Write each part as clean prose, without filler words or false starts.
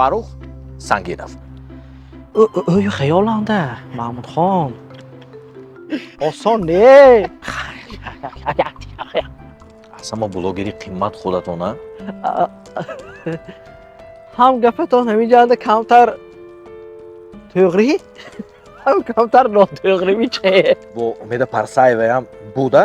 Фаррух Сангинов. Ӯ хаёланда, Маҳмудхон. Осон не. Асама блогери қимат худатона. Ҳам гапатон ҳамин ҷанда камтар тӯғрӣ, ҳам камтар нотӯғрӣ миче. Бо Умеда Парсаеваям буда.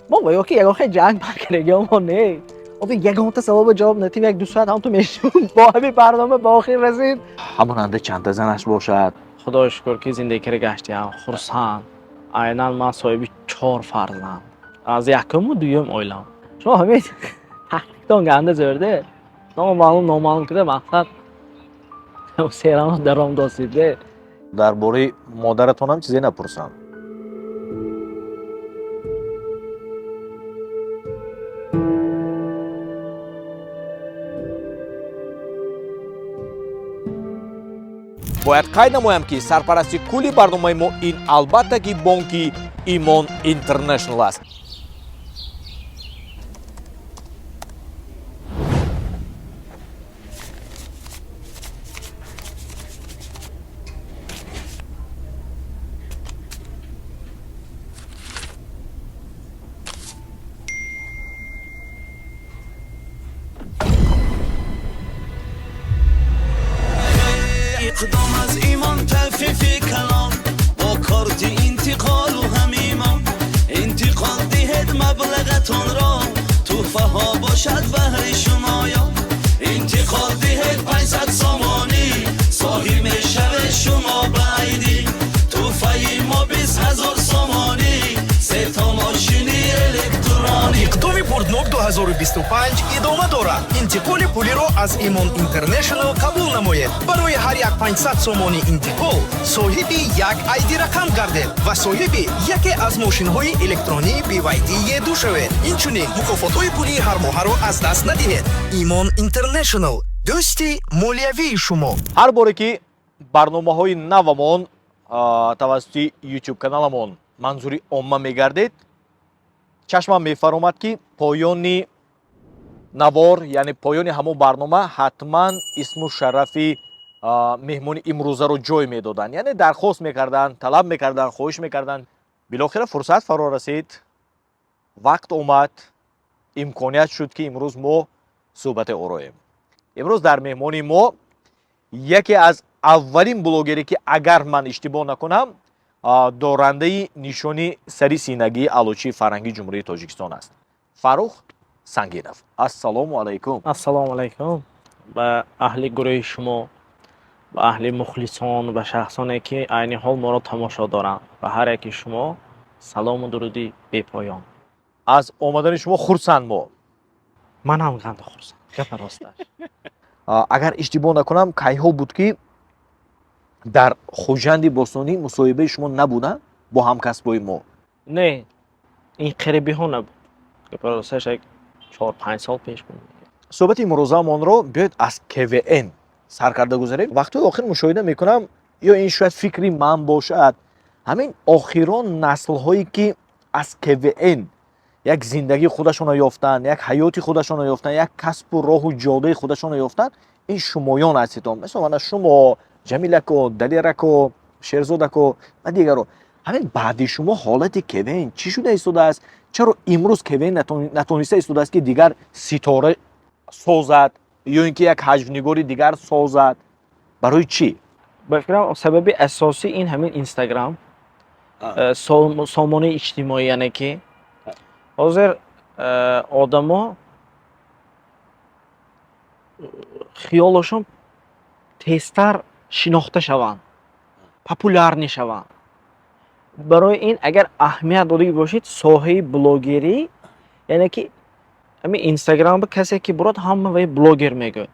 Мо ва ёки ягон хел ҷанг баркардагиёмо не. Озир ягонта саволба ҷавоб натим, як ду соат ҳам ту мешум. Бо ҳамин барнома ба охир расид. Ҳамонанда чандта занаш бошад. Худоё шукр, ки зиндагиро гаштиам, хурсанд. Айнан ман соҳиби чор фарзанд. Аз якуму дуюм оилам. Шумо ҳамин таҳқиқтон ганда зӯрде. Номаълум номаълум кида мақсад серано даром досиде. Дар бораи модаратонам чизе напурсам. Бояд қайд намоям, ки сарпарасти кулли барномаи мо ин албатта ки бонки Имон Интернешнл аст. Иқдом аз Имон, тафифи калон, бо корти интиқолу ҳамимон интиқол диҳед маблағатонро, тӯҳфаҳо бошад баҳри шумоён. Интиқол диҳед 500 сомонӣ, соҳиб мешавед шумо ба айдӣ. Тӯҳфаи мо 20 000 сомонӣ, сета мошини электронӣ. Иқдоми бурднок 2025 идома дорад. Интиқоли пулиро аз Имон Интернешнл қабул намоед. Барои ҳар як 500 сомонӣ интиқол соҳиби як айди рақам гардед ва соҳиби яке аз мошинҳои электронии BYD E2 шавед. Инчунин мукофотҳои пулии ҳармоҳаро аз даст надиҳед. Имон Интернешнл, дӯсти молиявии шумо. Ҳар боре ки барномаҳои навамон тавассути YouTube каналамон манзури омма мегардед, чашмам мефаромад, ки поёни навор, яъне поёни ҳамон барнома, ҳатман исму шарафи меҳмони имрӯзаро ҷой медоданд, яъне дархост мекарданд, талаб мекарданд, хоҳиш мекарданд. Билохира фурсат фаро расид, вақт омад, имконият шуд, ки имрӯз мо суҳбате ороем. Имрӯз дар меҳмони мо яке аз аввалин блогере, ки агар ман иштибоҳ накунам, дорандаи нишони сари синагии Аълочии фарҳангии Ҷумҳурии Тоҷикистон аст, Фаррух Сангинов. Ассалому алайкум. Ассалому алайкум ба аҳли гурӯҳи шумо, ба аҳли мухлисон, ба шахсоне, ки айни ҳол моро тамошо доранд. Ба ҳар яки шумо салому дуруди бепоён. Аз омадани шумо хурсанд мо. Манам ганда хурсанд, гапа росташ. Агар иштибоҳ накунам, кайҳо буд, ки дар Хуҷанди бостонӣ мусоҳибаи шумо набуда бо ҳамкасбои мо? Не, ин қарибиҳо набуд, гапа росташ, як 4-5 сол пеш буд. Суҳбати имрӯзаамонро биёед аз КВН сар карда гузарем. Вақтҳои охир мушоҳида мекунам, ё ин шояд фикри ман бошад, ҳамин охирон наслҳое, ки аз КВН як зиндагии худашонро ёфтанд, як ҳаёти худашонро ёфтанд, як касбу роҳу ҷодаи худашонро ёфтанд, ин шумоён ҳастедон. Мисол, мана шумо, Ҷамилако, Далерако, Шерзодако ва дигаро. Ҳамин баъди шумо ҳолати КВН чӣ шуда истодааст? Чаро имрӯз КВН натониста истодааст, ки дигар ситора созад ё ин ки як ҳаҷвнигори дигар созад? Барои чӣ? Ба фикрам, сабаби асосӣ ин ҳамин Инстаграм, сомонаи иҷтимоӣ, яъне ки ҳозир одамо хиёлашон тезтар шинохта шаванд, популярный шаванд. Барои ин агар аҳамият додагӣ бошед, соҳаи блогерӣ, яъне ки ҳамин Инстаграмба касе ки бурад, ҳама вай блогер мегӯяд,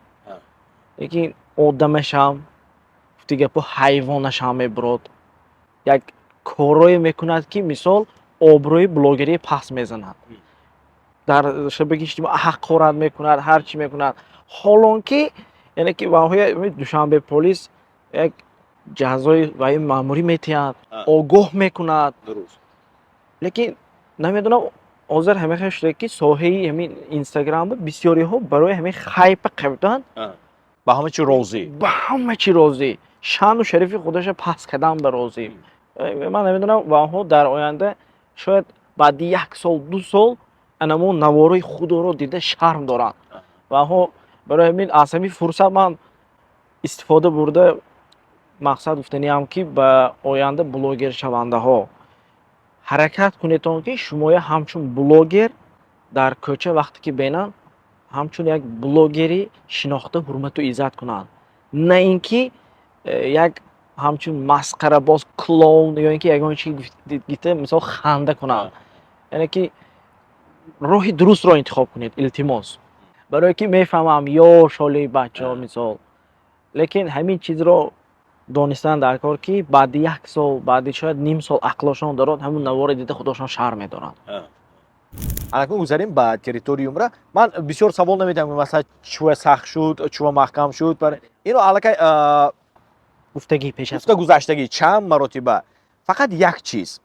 лекин одамашам, гуфти гапо, ҳайвонашам мебурод, як корое мекунад, ки мисол обрӯи блогерӣ паст мезанад, дар шабакаи иҷтимоӣ ҳақорат мекунад, ҳар чӣ мекунад. Ҳолон ки яъне ки ваҳоя Душанбе полис як ҷазои ваи маъмурӣ метиҳад, огоҳ мекунад. Лекин намедонам, ҳозир ҳамин хел шуда, ки соҳаи ҳамин Инстаграм бисёриҳо барои ҳамин хайпа қабдан. Ба ҳама чи розӣ. Ба ҳама чи розӣ, шаъну шарифи худаша паст кардан ба розӣ. Ман намедонам, ва онҳо дар оянда шояд баъди як сол, 2 сол анамо наворои худоро дида шарм доранд. Ва онҳо барои ҳамин аз ҳамин фурсат ман истифода бурда, мақсад гуфтаниам, ки ба оянда блогершавандаҳо ҳаракат кунедон, ки шумоя ҳамчун блогер дар кӯча вақте ки бинанд, ҳамчун як блогери шинохта ҳурмату иззат кунанд, на ин ки як ҳамчун масқарабоз, клоун ё ин ки ягон чи гита, мисол, ханда кунанд. Яъне ки роҳи дурустро интихоб кунед, илтимос. Барое ки мефаҳмам, ёш ҳоли бачаҳо, мисол, лекин ҳамин чизро донистан дар кор, ки баъди як сол, баъди шояд ним сол ақлошон дорад, ҳамун наворе дида худошон шарм медоранд. Анакун гузарем ба Территория юмора. Ман бисёр савол наметиҳам, масалан, чува сахт шуд, чува маҳкам шуд. Ино аллакай гуфтагӣ пеш аз гуфта гузаштагӣ чанд маротиба. Фақат як чиз: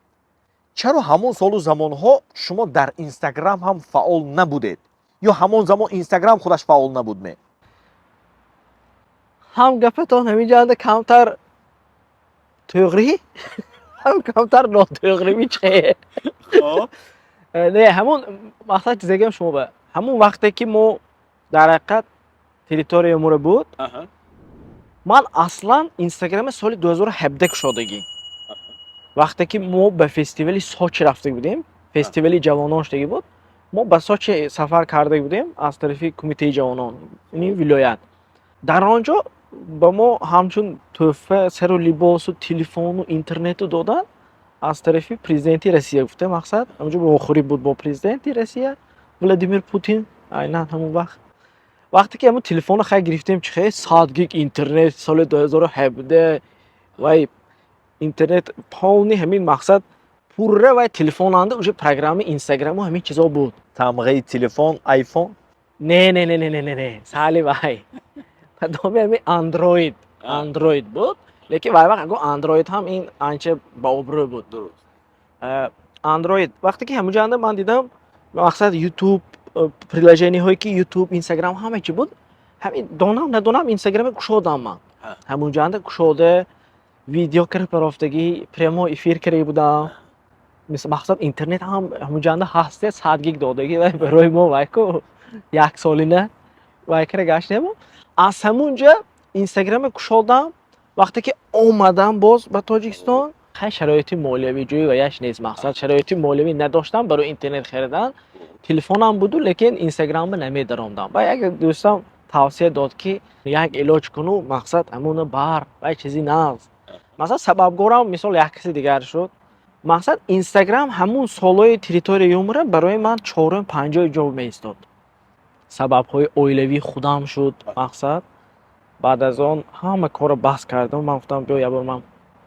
чаро ҳамон солу замонҳо шумо дар Инстаграм ҳам фаъол набудед ё ҳамон замон Инстаграм худаш фаъол набуд ме? Ҳам гапатон ҳамин ҷанда камтар тӯғрӣ, ҳам камтар нотӯғрӣ миче. Не, ҳамон мақсад чизегам шумо ба ҳамон вақте ки мо дар ҳақиқат Территория юмора буд, ман аслан Инстаграми соли 2017 кушодагӣ, вақте ки мо ба фестивали Сочи рафта будем. Фестивали ҷавонон шудагӣ буд, мо ба Сочи сафар карда будем аз тарафи кумитаи ҷавонон ини вилоят. Дар он ҷо ба мо ҳамчун тӯҳфа сару либосу телефону интернету доданд аз тарафи президенти Россия. Гуфта, мақсад, ҳамонҷо вохӯрӣ буд бо президенти Россия Владимир Путин. Айнан ҳамон вақт, вақте ки ҳамон телефонро хай гирифтем, чи хе 100 гиг интернет, соли 2017 вай интернет полный, ҳамин мақсад пурра вай телефонанда уже программаи Инстаграму ҳамин чизо буд. Тамғаи телефон Айфон? Не, не, не, не, не, не, не, сали вай доми ҳамин Андроид буд, лекин вай вақт аго Андроид ҳам ин анча ба обрӯ буд. Андроид вақте ки ҳамонҷоанда ман дидам, мақсад, Ютуб, приложениҳое ки Ютуб, Инстаграм, ҳама чи буд, ҳамин донам надонам Инстаграме кушодам ман. Ҳамонҷоанда кушода, видео кара парофтагӣ, прямой эфир карда будам. Мақсад, интернет ҳам ҳамонҷоанда ҳасте, 100 гиг додагӣ вай барои мо, вай ку як солина вай кара гаштему. Аз ҳамунҷа Инстаграме кушодам. Вақте ки омадам боз ба Тоҷикистон, хай, шароити молиявӣ ҷӯи ваяш нест, мақсад, шароити молиявӣ надоштам барои интернет харидан. Телефонам буду, лекин Инстаграмба намедаромдам. Ба як дӯстам тавсия дод, ки як илоҷ куну, мақсад, ҳамуна бар вай чизи нағз. Масалан, сабабгорам, мисол, як каси дигар шуд. Мақсад, Инстаграм ҳамун солҳои Территория юмора барои ман чорум, панҷои ҷо меистод. Сабабҳои оилавии худам шуд, мақсад, баъд аз он ҳама корро баҳс кардам. Ман гуфтам, биё, якбор ман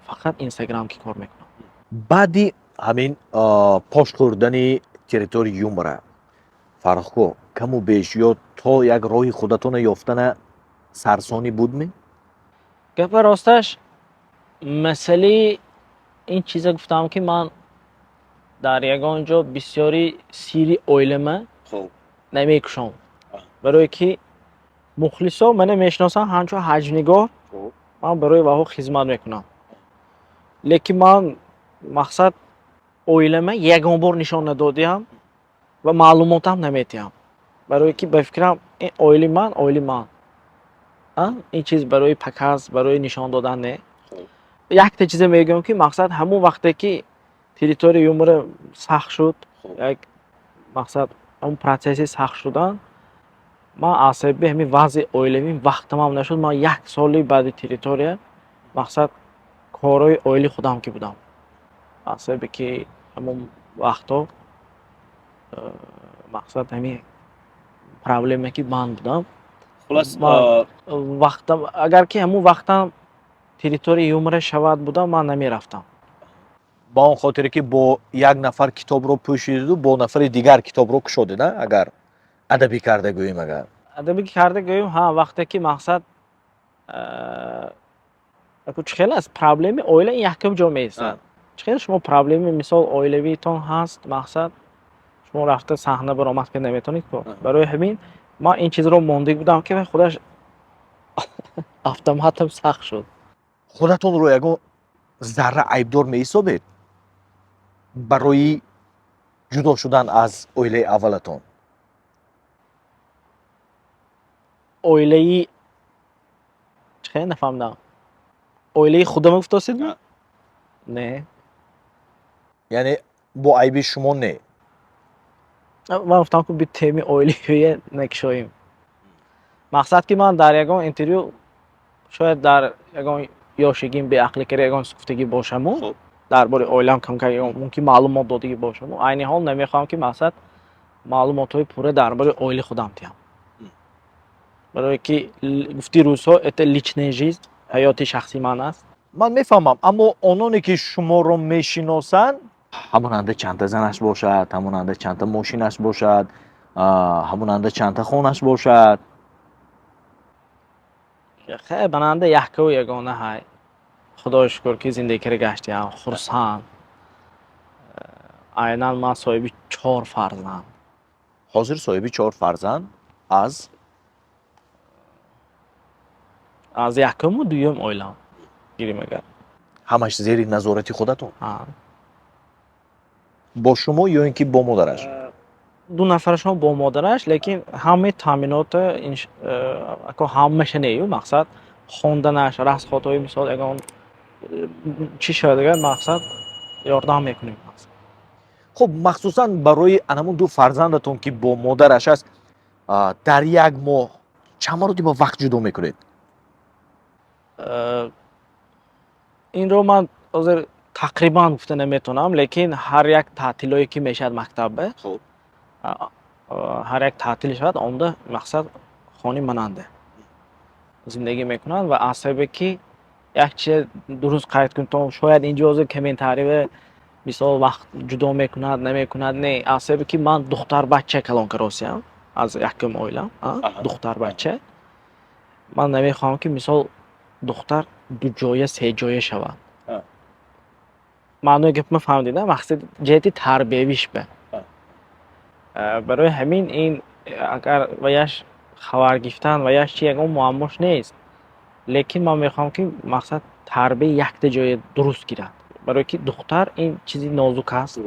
фақат Инстаграм ки кор мекунам. Баъди ҳамин пош хӯрдани Территория юмора, Фаррухко, каму беш ё то як роҳи худатона ёфтана сарсонӣ будме? Гапа росташ, масъалаи ин чиза гуфтам, ки ман дар ягон ҷо бисёри сири оилама намекушом, барое ки мухлисо мана мешиносанд ҳамчун ҳаҷвнигор. Ман барои ваҳо хизмат мекунам, лекин ман, мақсад, оилама ягон бор нишон надодиам ва маълумотам наметиҳам, барое ки ба фикрам, ин оили ман, оили ман, ин чиз барои показ, барои нишон додан не. Якта чизе мегӯям, ки мақсад, ҳамон вақте ки Территория юмора сахт шуд, як мақсад, ҳамон процесси сахт шудан, ман аз сабаби ҳамин вазъи оилавӣ вақтамам нашуд. Ман як соли баъди Территория, мақсад, корҳои оили худам ки будам, аз сабаби ки ҳамон вақтҳо, мақсад, ҳамин проблема ки ман будам. Хулас. Вақтам, агар ки ҳамон вақтам Территория юмора шавад будам, ман намерафтам. Ба он хотире ки бо як нафар китобро пӯшиду бо нафари дигар китобро кушодед, а? Агар адабӣ карда гӯем, агар Адабӣ карда гӯем, ҳа, вақте ки, мақсад, чӣ хел аст, проблеми оила ин якум ҷо меистад. Чӣ хел шумо проблеми, мисол, оилавиитон ҳаст, мақсад, шумо рафта саҳна баромад карда наметавонед ку. Барои ҳамин ман ин чизро мондагӣ будам, ки худаш Автоматом сахт шуд. Худатонро ягон зарра айбдор меҳисобед барои ҷудо шудан аз оилаи аввалатон? Оилаи чӣ хел, нафаҳмидам. Оилаи худама гуфтосид? Не. Яъне бо айби шумо не? Ман гуфтам, ки би теми оилавие накушоем. Мақсад, ки ман дар ягон интервю шояд дар ягон ёшигим беақлӣ карда ягон гуфтагӣ бошаму, дар бораи оилам камкам мумкин маълумот додагӣ бошаму, айни ҳол намехоҳам, ки мақсад маълумотҳои пурра дар бораи оилаи худам диҳам. Барое ки гуфти рӯзҳо, это личная жизнь, ҳаёти шахсии ман аст. Ман мефаҳмам, аммо ононе, ки шуморо мешиносанд, ҳамонанда чандта занаш бошад, ҳамонанда чандта мошинаш бошад, ҳамонанда чандта хонаш бошад. Хе, бананда яккаву ягона ҳай. Худои шукр, ки зиндагиро гаштиам, хурсанд. Айнан ман соҳиби чор фарзанд. Ҳозир соҳиби чор фарзанд аз Аз якуму дуюм оилам гирим агар. Ҳамаш зери назорати худатон? Бо шумо ё ин ки бо модараш? Ду нафарашон бо модараш, лекин ҳамаи таъминота ако ҳамаша нею, мақсад хонданаш, расходҳои, мисол, ягон чӣ шавад агар, мақсад ёрдам мекунем. Хуб, махсусан барои анамун ду фарзандатон, ки бо модараш аст, дар як моҳ чанд маротиба вақт ҷудо мекунед? Инро ман ҳозир тақрибан гуфта наметавонам, лекин ҳар як таътилое, ки мешавад мактабба, ҳар як таътил шавад, омда, мақсад, хони мананда зиндагӣ мекунанд. Ва аз сабабе ки як чиз дуруст қайд кунед, шояд инҷо ҳозир комментарие, мисол, вақт ҷудо мекунад, намекунад, не, аз сабабе ки ман духтарбача калон каросиям аз якум оилам, духтарбача, ман намехоҳам, ки мисол духтар дуҷоя, сеҷоя шавад. Маънои гапма фаҳмидед? Мақсад ҷиҳати тарбиявиш ба. Барои ҳамин ин агар ваяш хабар гирифтан, ваяш чи, ягон муаммош нест, лекин ман мехоҳам, ки мақсад тарбия якта ҷоя дуруст гирад, барое ки духтар ин чизи нозук аст.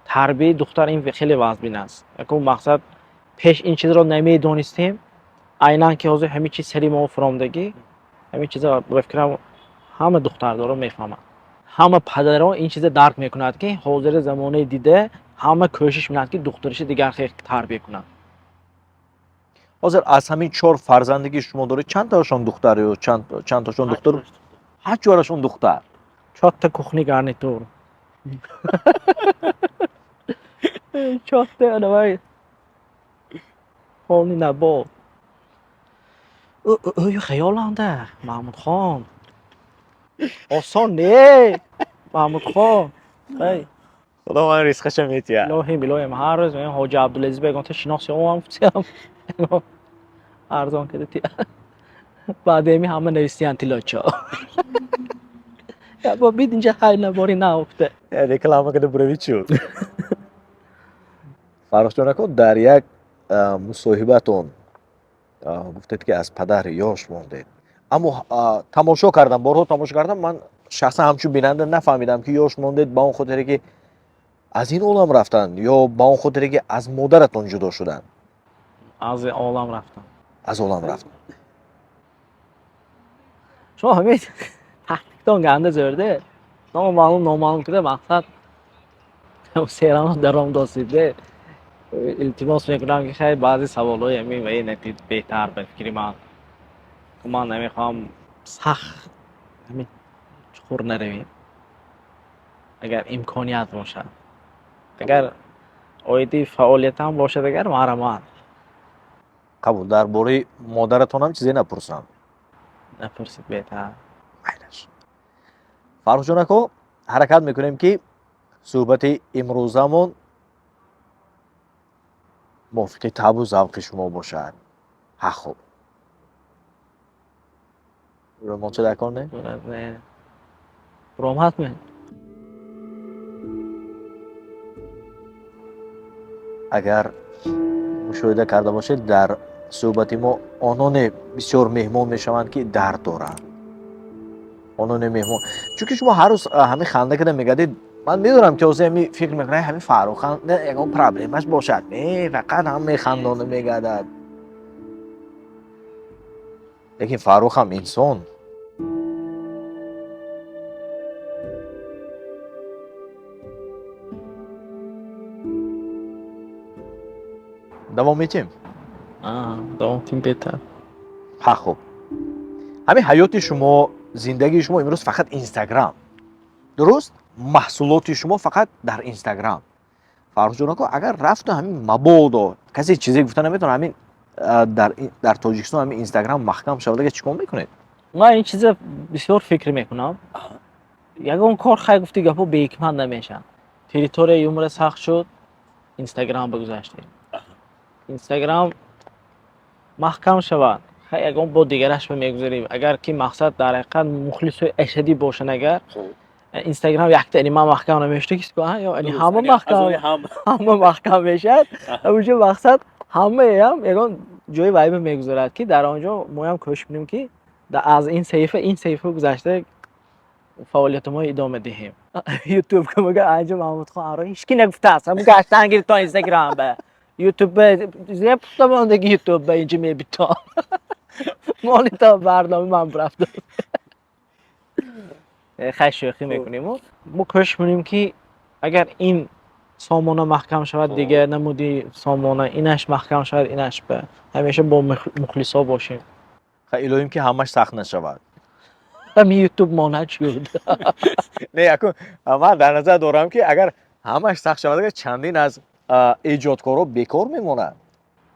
Тарбияи духтар ин хеле вазмин аст. Якум мақсад пеш ин чизро намедонистем, айнан ки ҳозир ҳамин чиз сари мо фуромдагӣ, ҳамин чиза ба фикрам ҳама духтардоро мефаҳманд, ҳама падаро ин чиза дарк мекунад, ки ҳозири замонаи дида ҳама кӯшиш мекунад, ки духтариша дигар хел тарбия кунад. Ҳозир аз ҳамин чор фарзанде, ки шумо доред, чандтаашон духтар ё чандташон духтар? Ҳар чорашон духтар? Чорта кухни гарнитур, чорта анавай полный набор. Ӯю хаёланда, Маҳмудхон, осон не, Маҳмудхон. Худо ман ризқаша метиҳад. Илоҳим, илоҳим. Ҳар рӯз мегӯям, Ҳоҷи Абдулазиз ба ягонта шиноси омам, гуфтиам, арзон када тия. Баъдеми ҳама навистиян тиллочо. Бо бид инҷа ҳай набори науфта. Реклама када бурави чӯ. Фаррухҷон ако, дар як мусоҳибатон гуфтед, ки аз падар ёш мондед, аммо тамошо кардам, борҳо тамошо кардам, ман шахсан ҳамчун бинанда нафаҳмидам, ки ёш мондед ба он хотире, ки аз ин олам рафтанд, ё ба он хотире, ки аз модаратон ҷудо шуданд? Аз олам рафтам. Аз олам рафтанд. Шумо ҳамин таҳқиқтон ганда зӯрде, номаълум номаълум куда, мақсад серано даром досиде. Илтимос мекунам, ки хай, баъзе саволҳои ҳамин ва натид беҳтар ба фикри ман. Ман намехоҳам сахт ҳамин чуқур наравем, агар имконият бошад, агар оиди фаъолиятам бошад, агар марҳамат. Қабул, дар бораи модаратонам чизе напурсам? Напурсид беҳтар. Майлаш. Фаррухҷон ако, ҳаракат мекунем, ки суҳбати имрӯзамон мувофиқи табу завқи шумо бошад. Ҳа, хуб, рӯмолча дар кор не? Не, буромад ме. Агар мушоҳида карда бошед, дар суҳбати мо Ононе бисёр меҳмон мешаванд, ки дард доранд. Ононе меҳмон, чунки шумо ҳар рӯз ҳамин ханда карда мегардед. Ман медонам, ки ҳозир ҳами фикр мекунад, ҳамин Фаррухан ягон проблемаш бошад, не, фақат ҳам механдона мегардад. Лекин Фаррух ҳам инсон. Давом метиҳем? Давом тим, беҳтар. Ҳа, хуб, ҳамин ҳаёти шумо, зиндагии шумо имрӯз фақат Инстаграм, дуруст? Маҳсулоти шумо фақат дар Инстаграм. Фаррухҷон ако, агар рафту ҳамин мабодо, касе чизе гуфта наметавонад, ҳамин дар Тоҷикистон ҳамин Инстаграм маҳкам шавад, агар чӣ кор мекунед? Ман ин чиза бисёр фикр мекунам. Ягон кор, хай, гуфти гапҳо беҳикмат намешавад. Территорияи юмора сахт шуд, Инстаграм бигузаштем. Инстаграм маҳкам шавад, хай, ягон бо дигараш мегузарем. Агар ки мақсад дар ҳақиқат мухлисои ашаддӣ бошанд, агар Инстаграм якта ини ман маҳкам намешуда, ки ё ини ҳама маҳкам, ҳама маҳкам мешавад. Уҷо мақсад ҳамаам ягон ҷои вайба мегузарад, ки дар он ҷо моям кӯшиш кунем, ки аз ин саҳифа ин саҳифа гузашта фаъолиятамон идома диҳем. Ютуб мага анҷо Маҳмудхон аро ҳеч ки нагуфтааст, ҳам гаштан гирифтон Инстаграм ба Ютуб ба пуфтамондаги Ютуб ба инҷа мебитон монито барнома ман бурафта. Хай, шӯхӣ мекунем. Мо кӯшиш мекунем, ки агар ин сомона маҳкам шавад, дигар намуди сомона, инаш маҳкам шавад, инаш ба ҳамеша бо мухлисо бошем. Хай, илоҳим, ки ҳамаш сахт нашавад. Ҳами Ютуб монад шуд. Не, якун ман дар назар дорам, ки агар ҳамаш сахт шавад, агар чандин аз эҷодкорҳо бекор мемонанд.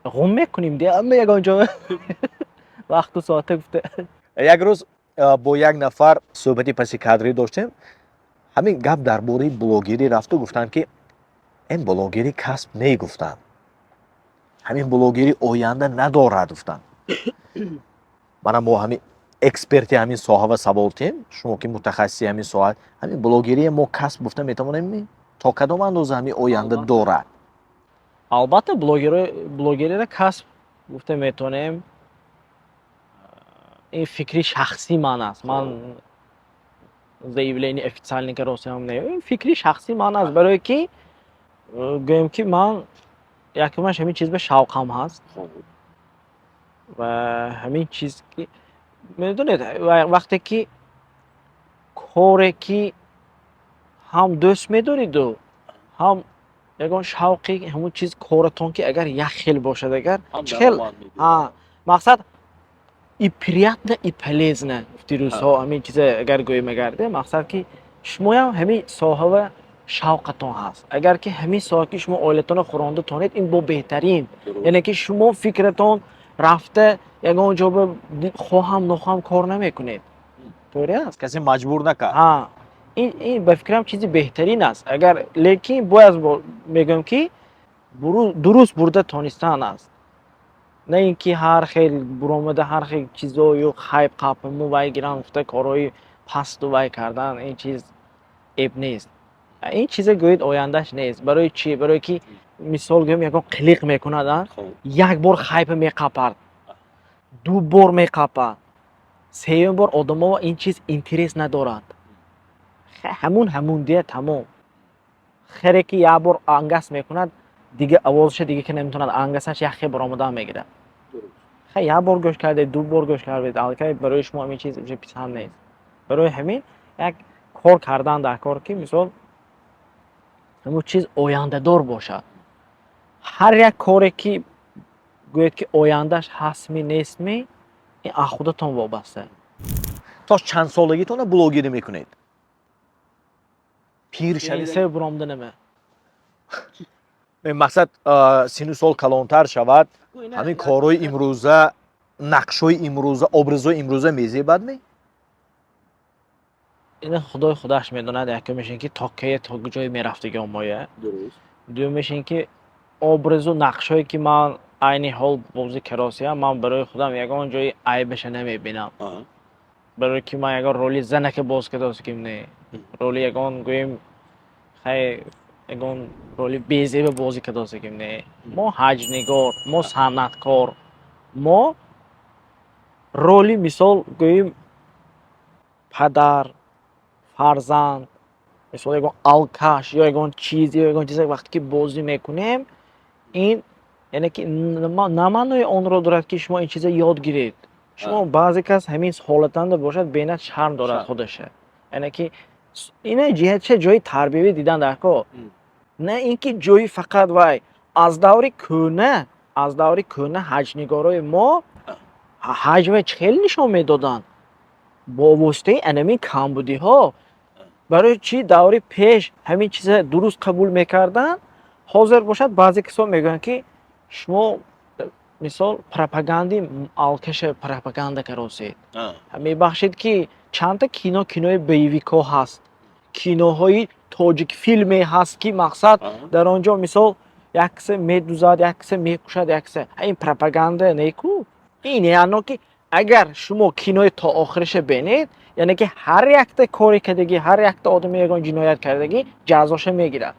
Ғум мекунем ди ама ягон ҷо вақту соата гуфта. Як рӯз бо як нафар суҳбати паси кадрӣ доштем. Ҳамин гап дар бораи блогерӣ рафту гуфтанд, ки ин блогерӣ касб не, гуфтанд, ҳамин блогерӣ оянда надорад, гуфтанд. Мана мо ҳамин эксперти ҳамин соҳа ва савол тиҳем: шумо ки мутахассиси ҳамин соҳа, ҳамин блогерие мо касб гуфта метавонем? То кадом андоза ҳамин оянда дорад? Албатта, блогериро касб гуфта метавонем. Ин фикри шахсии ман аст, ман заявление официальный каросиам не, ин фикри шахсии ман аст. Барое ки гӯем, ки ман якумаш ҳамин чиз ба шавқам ҳаст ва ҳамин чиз ки медонед, вақте ки коре ки ҳам дӯст медориду ҳам ягон шавқи ҳамун чиз коратон ки агар як хел бошад, агар чӣ хел мақсад и приятно, и полезно, гуфти рӯзҳо, ҳамин чиза агар гӯем, агарде мақсад ки шумоям ҳамин соҳава шавқатон ҳаст, агар ки ҳамин соҳа ки шумо оилатонро хӯронда тонед, ин бо беҳтарин. Яъне ки шумо фикратон рафта ягон ҷо ба хоҳам нохоҳам кор намекунед, торе аст. Касе маҷбур накард. Ин ба фикрам чизи беҳтарин аст. Агар лекин бояд мегӯям, ки дуруст бурда тонистан аст, на ин ки ҳар хел буромада, ҳар хел чизою хайб қапаму вай гирам гуфта, корҳои пасту вай кардан, ин чиз эб нест. Ин чиза гӯед ояндаш нест. Барои чӣ? Барое ки мисол гӯем, ягон қилиқ мекунад, як бор хайпа меқапад, ду бор меқапад, сеюм бор одамо ин чиз интерес надорад. Ҳамун ҳамун дия тамом. Хере ки як бор ангас мекунад, дига овозаша дига ки наметавонад ангасаш як хел баромадан мегирад. Хай, як бор гӯш кардед, ду бор гӯш кардед, аллакай барои шумо ҳамин чиз уже писанд нест. Барои ҳамин як кор кардан дар кор, ки мисол ҳамун чиз ояндадор бошад. Ҳар як коре ки гӯед, ки ояндаш ҳастми нестми, ин аз худатон вобаста. То чанд солагитона блогерӣ мекунед? Пир шавед? Се буромда нама. Мақсад, сину сол калонтар шавад, ҳамин корҳои имрӯза, нақшҳои имрӯза, образҳои имрӯза мезебад ме? Ина Худои худаш медонад. Якумеш ин ки то кае, то ҷое мерафтаги омоя. Дуюмеш ин ки образу нақшҳое ки ман айни ҳол бозӣ каросиям, ман барои худам ягон ҷои айбаша намебинам. Барое ки ман ягон роли занака боз кардосиким не, роли ягон гӯем, хай, ягон роли безеба бозӣ кардосиким не. Мо ҳаҷнигор, мо санъаткор, мо Роли, мисол гӯем, падар, фарзанд, мисол, ягон алкаш ё ягон чиз, ё ягон чизе вақте ки бозӣ мекунем, ин яъне ки на маънои онро дорад, ки шумо ин чиза ёд гиред. Шумо баъзе кас ҳамин ҳолатанда бошад, бенад шарм дорад худаша. Яъне ки ина ҷиҳатша ҷои тарбиявӣ дидан дар кор, на ин ки ҷои фақат вай. Аз даври кӯҳна ҳаҷнигорои мо ҳаҷва чӣ хеле нишон медоданд бо воситаи анамин камбудиҳо. Барои чӣ даври пеш ҳамин чиза дуруст қабул мекарданд? Ҳозир бошад, баъзе касон мегӯянд, ки шумо, мисол, пропаганди алкаша пропаганда каросед. Мебахшед, ки чандта кино, кинои боевикҳо ҳаст, киноҳои тоҷикфилме ҳаст, ки мақсад дар он ҷо, мисол, як кисе медузад, як кисе мекушад, як кисе. Ин пропаганда неку. Ин яъно ки агар шумо кинои то охириша бинед, яъне ки ҳар якта коре кардагӣ, ҳар якта одами ягон ҷиноят кардагӣ ҷазоша мегирад.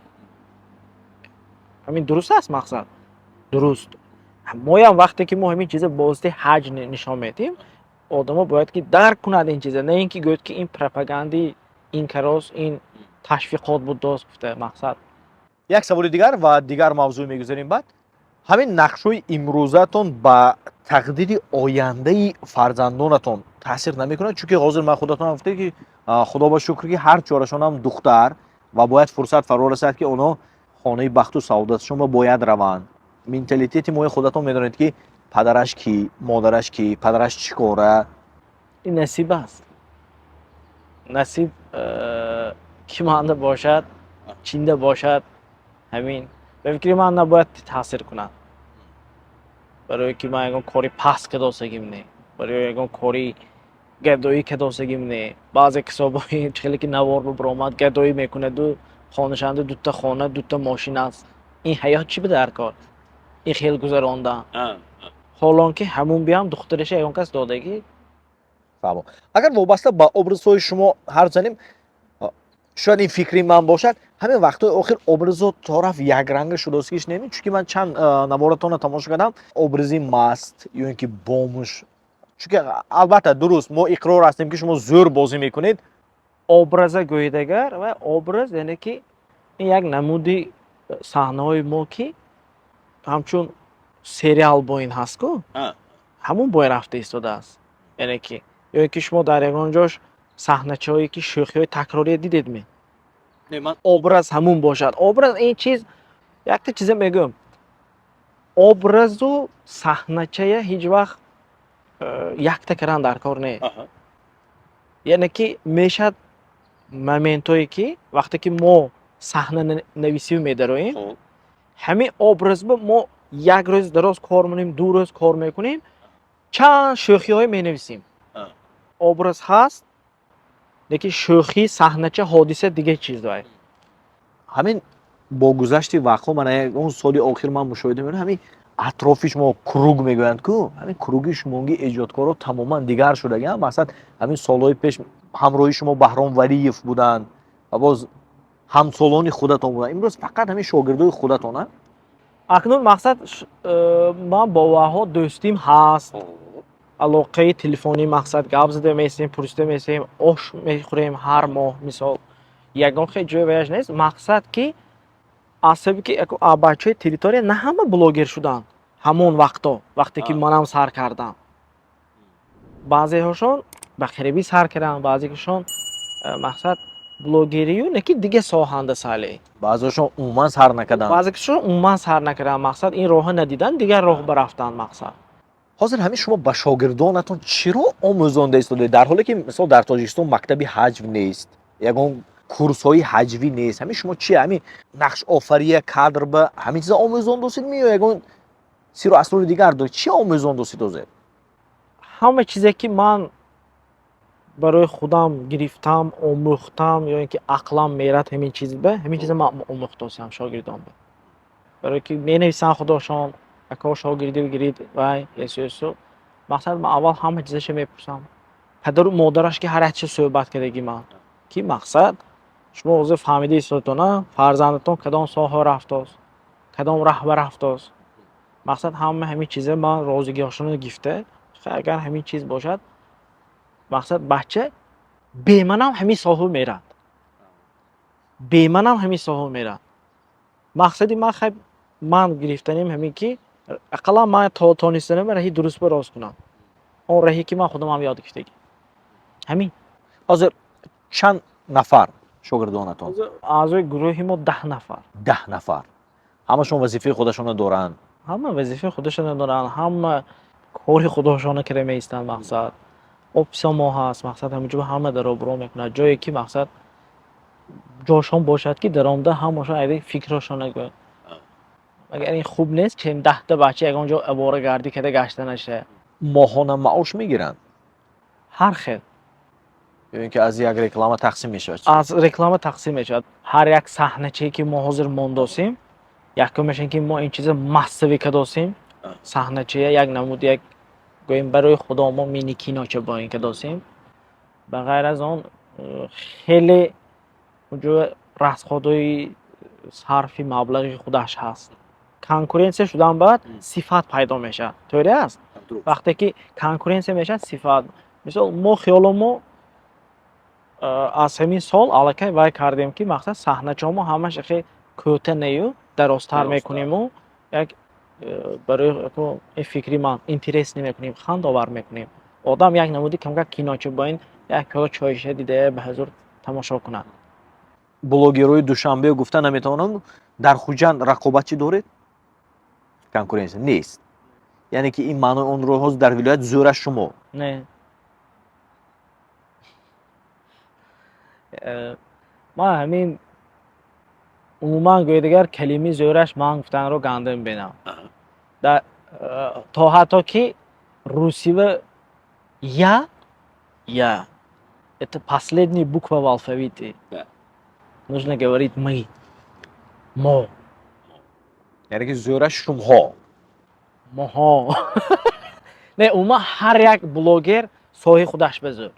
Ҳамин дуруст аст, мақсад дуруст. Моям вақте ки мо ҳамин чиза бо воситаи ҳаҷ нишон медиҳем, одамо бояд ки дарк кунад ин чиза, на ин ки гӯяд, ки ин пропаганди ин карос, ин ташвиқот буд дост гуфта мақсад. Як саволи дигар ва дигар мавзӯъ мегузарем. Баъд ҳамин нақшҳои имрӯзаатон ба тақдири ояндаи фарзандонатон таъсир намекунад? Чунки ҳозир ман худатон гуфтед, ки худо ба шукр, ки ҳар чорашонам духтар ва бояд фурсат фаро расад, ки онҳо хонаи бахту саодатшон ба бояд раванд. Менталитети мои худатон медонед, ки падараш кӣ, модараш кӣ, падараш чӣ кора. Ин насиб аст. Насиб ки манда бошад, чинда бошад, ҳамин ба фикри ман набояд таъсир кунад, барое ки ман ягон кори паст кадосагим не, барои ягон кори гадоӣ кадосагим не. Баъзе кисобҳои хеле ки навор баромад, гадоӣ мекунаду хонашанда дута хона, дута мошин аст. Ин ҳаёт чӣ ба дар кор, ин хел гузарондан, ҳолон ки ҳамун биям духтараша ягон кас додагӣ. Фаҳмо. Агар вобаста ба образҳои шумо ҳарф занем, шояд ин фикри ман бошад, ҳамин вақтҳои охир образҳо торафт якранга шудосигиш неми? Чунки ман чанд наворатонро тамошо кардам, образи маст ё ин ки бомуш. Чунки албатта дуруст, мо иқрор ҳастем, ки шумо зӯр бозӣ мекунед. Образа гӯидагар ва образ, яъне ки ин як намуди саҳнаҳои мо, ки ҳамчун сериал бо ин ҳаст ку, ҳамун бой рафта истодааст. Яъне ки ё ин ки шумо дар ягон ҷош саҳначаҳое, ки шӯхиҳои такрория дидедме? Образ ҳамун бошад. Образ ин чиз, якта чиза мегӯям: образу саҳначая ҳеҷ вақт якта кардан дар кор не. Яъне ки мешавад моментое, ки вақте ки мо саҳнанависӣ медароем, ҳамин образба мо як рӯз дароз кор мекунем, 2 рӯз кор мекунем, чанд шӯхиҳое менависем. Образ ҳаст, лекин шӯхӣ, саҳнача, ҳодиса дигар чиз вай. Ҳамин бо гузашти вақтҳо, мана он соли охир ман мушоҳида мекунам, ҳамин атрофи шумо круг мегӯянд ку, ҳамин круги шумоги эҷодкорро тамоман дигар шудагиам. Масалан, ҳамин солҳои пеш ҳамроҳи шумо Баҳром Валиев буданд ва боз ҳамсолони худатон буданд. Имрӯз фақат ҳамин шогирдои худатон, а? Акнун мақсад ман бо ваҳо дӯстим ҳаст, алоқаи телефонӣ, мақсад, гап зада месем, пурсида месем, ош мехӯрем ҳар моҳ, мисол. Ягон хел ҷои ваяш нест. Мақсад ки аз сабаби ки бачаҳои территория на ҳама блогер шуданд. Ҳамон вақто, вақте ки манам сар кардам, баъзеҳошон ба қарибӣ сар карданд, баъзеҳошон мақсад, блогерию не ки дига соҳанда сале. Баъзеҳошон умуман сар накарданд. Баъзеҳошон умуман сар накарданд, мақсад, ин роҳа надиданд, дигар роҳ барафтанд, мақсад. Ҳозир ҳамин шумо ба шогирдонатон чиро омӯзонда истодаед, дар ҳоле ки, мисол, дар Тоҷикистон мактаби ҳаҷв нест, ягон курсҳои ҳаҷвӣ нест? Ҳамин шумо чи, ҳамин нақшофария, кадр ба ҳамин чиза омӯзондосед ми ё ягон сиру асрори дигар доред? Чӣ омӯзондосед ҳозир? Ҳама чизе ки ман барои худам гирифтам, омӯхтам ё ин ки ақлам мерад ҳамин чиз ба ҳамин чиза ман омӯхтосиам шогирдон ба. Барое ки менависанд худошон: «Ако, шогирдӣ бигиред», вай эсу эсу. Мақсад, ман аввал ҳама чизаша мепурсам, падару модараш ки ҳар якчиз суҳбат кардагӣ ман, ки мақсад, шумо ҳозир фаҳмида истодатон, фарзандатон кадом соҳа рафтост, кадом раҳба рафтост. Мақсад, ҳама ҳамин чиза ман розигиҳошонро гирифта. Агар ҳамин чиз бошад, мақсад, бача беманам ҳамин соҳа мерад, беманам ҳамин соҳа мерад. Мақсади ман, хай, ман гирифтаним ҳамин ки ақаллан ман то тонистанам раҳи дуруст ба рост кунам, он раҳе ки ман худам ҳам ёд гирифтагӣ, ҳамин. Ҳозир чанд нафар шогирдонатон? Аъзои гурӯҳи мо 10 нафар. 10 нафар, ҳамашон вазифаи худашонро доранд? Ҳама вазифаи худашонро доранд, ҳама кори худошона кара меистанд. Мақсад, офиса мо ҳаст, мақсад, ҳаминҷо ҳама даробуро мекунад, ҷое ки, мақсад, ҷошон бошад, ки даромада ҳамашон айди фикрошона гӯянд. Магар ин хуб нест, ки 10-та бача ягон ҷо аворагардӣ карда гашта наша? Моҳона маош мегиранд? Ҳар хел. Ё ин ки аз як реклама тақсим мешавад? Аз реклама тақсим мешавад. Ҳар як саҳначае ки мо ҳозир мондосем, якумаш ин ки мо ин чиза массовый кадосем. Саҳначая як намуд, як гӯем, барои худо мо мини киноча бо ин кадосем. Ба ғайр аз он, хеле уҷо расходҳои сарфи маблағи худаш ҳаст. Конкуренсия шудан баъд сифат пайдо мешавад, тӯре аст. Вақте ки конкуренсия мешавад, сифат. Мисол, мо хиёло мо аз ҳамин сол аллакай вай кардем, ки, мақсад, саҳначаҳо ҳамаш хе кӯта нею дарозтар мекунему як барои ин фикри ман интересный мекунем, хандовар мекунем. Одам як намуди камкак киноча бо ин як пиёла чойша дида ба ҳузур тамошо кунад. Блогерҳои Душанбе гуфта наметавонам, дар Хуҷанд рақобатчӣ доред? Конкуренсия нест, яъне ки ин маънои онро ҳозир дар вилоят зӯра шумо? Не. Ман ҳамин умуман гӯё дигар калимаи зӯраш ман гуфтанро ганда мебинам. То ҳатто ки русива я это последняя буква в алфавите. Нужно говорить мы, мо. Яъне ки зӯра шумҳо? Моҳо не, умуман ҳар як блогер соҳаи худаш ба зӯр.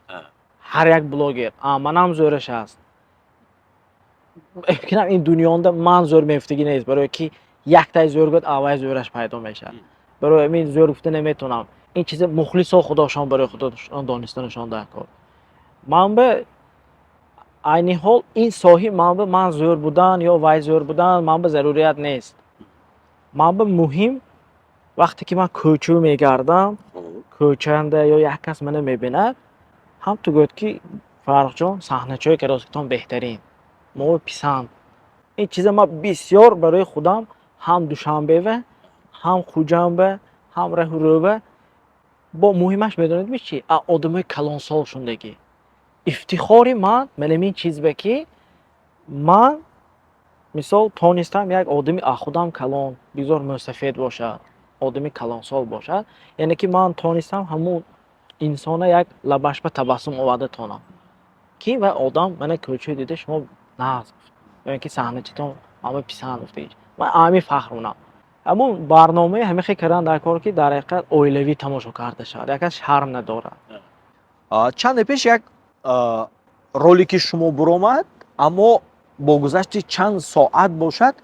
Ҳар як блогер, манам зӯраш аст. Фикрам, ин дунёнда ман зӯр мефтагӣ нест, барое ки яктай зӯр гӯяд, аввай зӯраш пайдо мешавад. Барои ҳамин зӯр гуфта наметавонам. Ин чиза мухлисо худошон барои худошон донистанашон дар кор. Ман ба айни ҳол ин соҳиб, ман ба ман зӯр будан ё вай зӯр будан ман ба зарурият нест. Ман ба муҳим вақте ки ман кӯчу мегардам, кӯчанда ё як кас мана мебинад, ҳам ту гӯяд, ки Фаррухҷон, саҳначаҳои кароситон беҳтарин, мо писанд. Ин чиза ман бисёр барои худам ҳам Душанбева, ҳам Хуҷанба, ҳам раҳу рӯба. Бо муҳимаш медонед чи? Одамои калонсол шундагӣ. Ифтихори ман манамин чиз ба ки ман, мисол, тонистам як одами худам калон, бигзор мӯсафед бошад, одами калонсол бошад, яъне ки ман тонистам ҳамун инсона як лабаш ба табассум оварда тонам, ки вай одам мана кӯчаи дида, шумо нағз гуфт ё ин ки саҳначитон ҳама писанд гуфта. Ман ҳамин фахр мекунам. Ҳамун барномаи ҳамин хел кардан дар кор, ки дар ҳақиқат оилавӣ тамошо карда шавад, як кас шарм надорад. Чанде пеш як ролики шумо буромад, аммо бо гузашти чанд соат бошад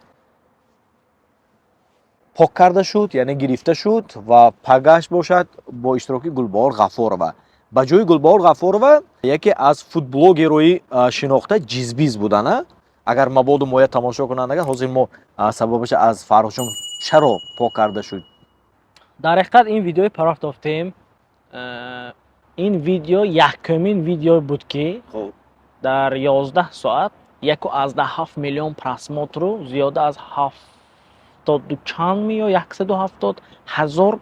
пок карда шуд, яъне гирифта шуд ва пагаш бошад бо иштироки Гулбаҳор Ғафорова. Ба ҷои Гулбаҳор Ғафорова яке аз фудблогерои шинохта Ҷизбиз будана. Агар мабоду моя тамошо кунанд, агар ҳозир мо сабабаша аз Фаррухҷон, чаро пок карда шуд? Дар ҳақиқат ин видеои парафтофтем. Ин видео якумин видео буд, ки дар 11 соат 1,7 миллион просмотру зиёда аз ҳафтоду чанд ми ё 170 000,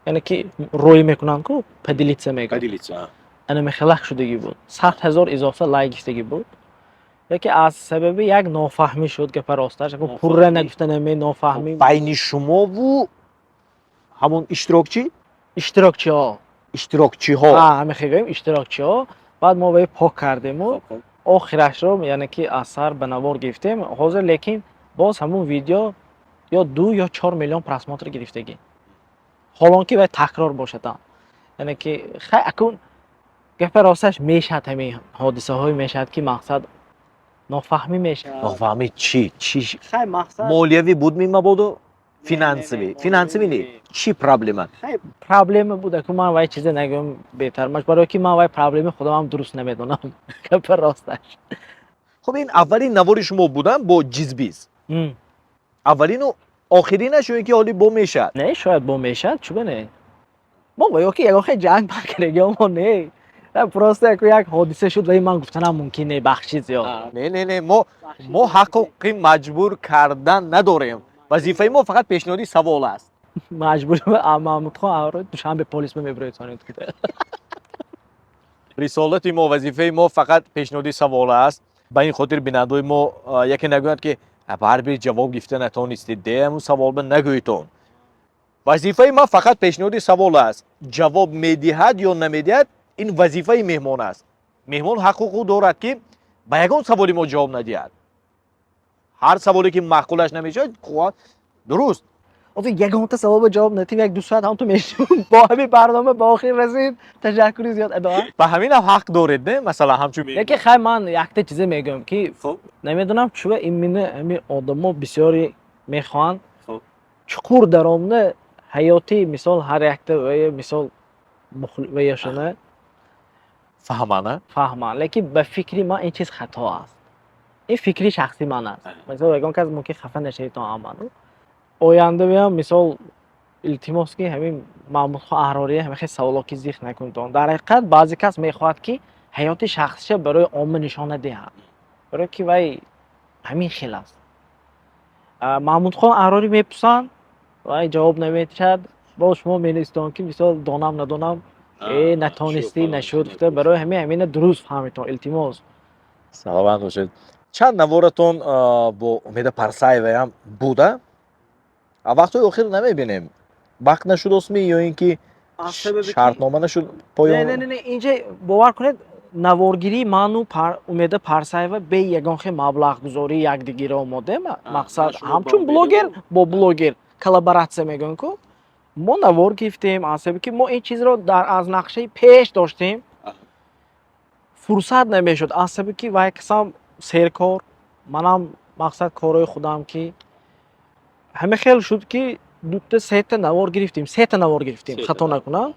яъне ки рӯй мекунанд ку, поделиться мегӯянд, ана мехелак шудагӣ буд, 100 000 изофа лайк гирифтагӣ буд. Яке аз сабаби як нофаҳмӣ шуд, гапа росташ, пурра нагуфта наме, нофаҳмӣ. Байни шумову ҳамон иштирокчӣ? Иштирокчиҳо. Иштирокчиҳо. Ҳамин хел гӯем, иштирокчиҳо. Баъд мо ваи пок кардему охирашро, яъне ки аз сар ба навор гирифтем ҳозир, лекин боз ҳамун видео ё 2 ё 4 миллион просмотр гирифтагӣ, ҳолон ки вай такрор бошадам. Яъне ки хай, акун гапа росташ, мешавад, ҳамин ҳодисаҳое мешавад, ки, мақсад, нофаҳмӣ мешавад. Нофаҳмӣ чӣ чӣ? Хай, мақсад. Молиявӣ буд ми мабодо Финансовый не, чӣ проблема? Проблема буда ку, ман вай чизе нагӯям беҳтар маш, барое ки ман вай проблеми худамам дуруст намедонам, гапа росташ. Хуб, ин аввалин навори шумо будан бо ҷизбиз, аввалину охиринаш ё ин ки ҳоли бо мешавад? Не, шояд бо мешавад, чуба не? Мо ва ё ки ягон хел ҷанг баркардагиамо не. Просто яку як ҳодиса шуд ва ин ман гуфтанам мумкин не, бахшид зиёд. Не, не, не, мо ҳаққи маҷбур кардан надорем, вазифаи мо фақат пешниҳоди савол аст. Маҷбур Маҳмудхон авро Душанбе полис мебироед. Рисолати мо, вазифаи мо фақат пешниҳоди савол аст. Ба ин хотир бинандаои мо яке нагӯянд, ки барбир ҷавоб гирифта натонистед, де ҳамун саволба нагӯитон. Вазифаи ман фақат пешниҳоди савол аст. Ҷавоб медиҳад ё намедиҳад, ин вазифаи меҳмон аст. Меҳмон ҳақ ҳуқуқ дорад, ки ба ягон саволи мо ҷавоб надиҳад, ҳар саволе ки маъқулаш намешавад. Дуруст. Ҳозир ягонта саволба ҷавоб надиҳем, як ду соат ҳамту мешавем. Бо ҳамин барнома ба охир расид. Ташаккури зиёд адо. Ба ҳаминам ҳақ доред, не, масалан, ҳамчун Лекин хай, ман якта чизе мегӯям, ки намедонам чува именно ҳамин одамо бисёре мехоҳанд чуқур даромда ҳаёти, мисол, ҳар якта вая, мисол, ваяшона фаҳмана. Фаҳманд, лекин ба фикри ман ин чиз хато аст. Ин фикри шахси ман аст. Мисол, ягон кас мумкин хафа нашавитон аману ояндаам, мисол, илтимос, ки ҳамин Маҳмудхон Аҳрория ҳамин хел саволо ки зикр накунтон. Дар ҳақиқат баъзе кас мехоҳад, ки ҳаёти шахсиша барои омма нишон надиҳад, барое ки вай ҳамин хел аст. Маҳмудхон Аҳрорӣ мепурсанд, вай ҷавоб намедиҳад. Боз шумо менависитон, ки мисол, донам надонам, э, натонистӣ, нашуд гуфта. Барои ҳамин ҳамина дуруст фаҳмитон, илтимос. Саломат бошед. Чанд наворатон бо Умеда Парсаеваям буда, а вақтҳои охир намебинем. Вақт нашудостми ё ин ки шартнома нашуд поён? Не, не, не, инҷа бовар кунед, наворгирии ману Умеда Парсаева бе ягон хел маблағгузории якдигиро омодем. Мақсад, ҳамчун блогер бо блогер коллаборатсия мегӯем ку. Мо навор гирифтем, аз сабаби ки мо ин чизро дар аз нақшаи пеш доштем, фурсат намешуд, аз сабаби ки вай касам серкор, манам, мақсад, корҳои худам, ки ҳама хел шуд, ки дута сета навор гирифтем, сета навор гирифтем, хато накунам.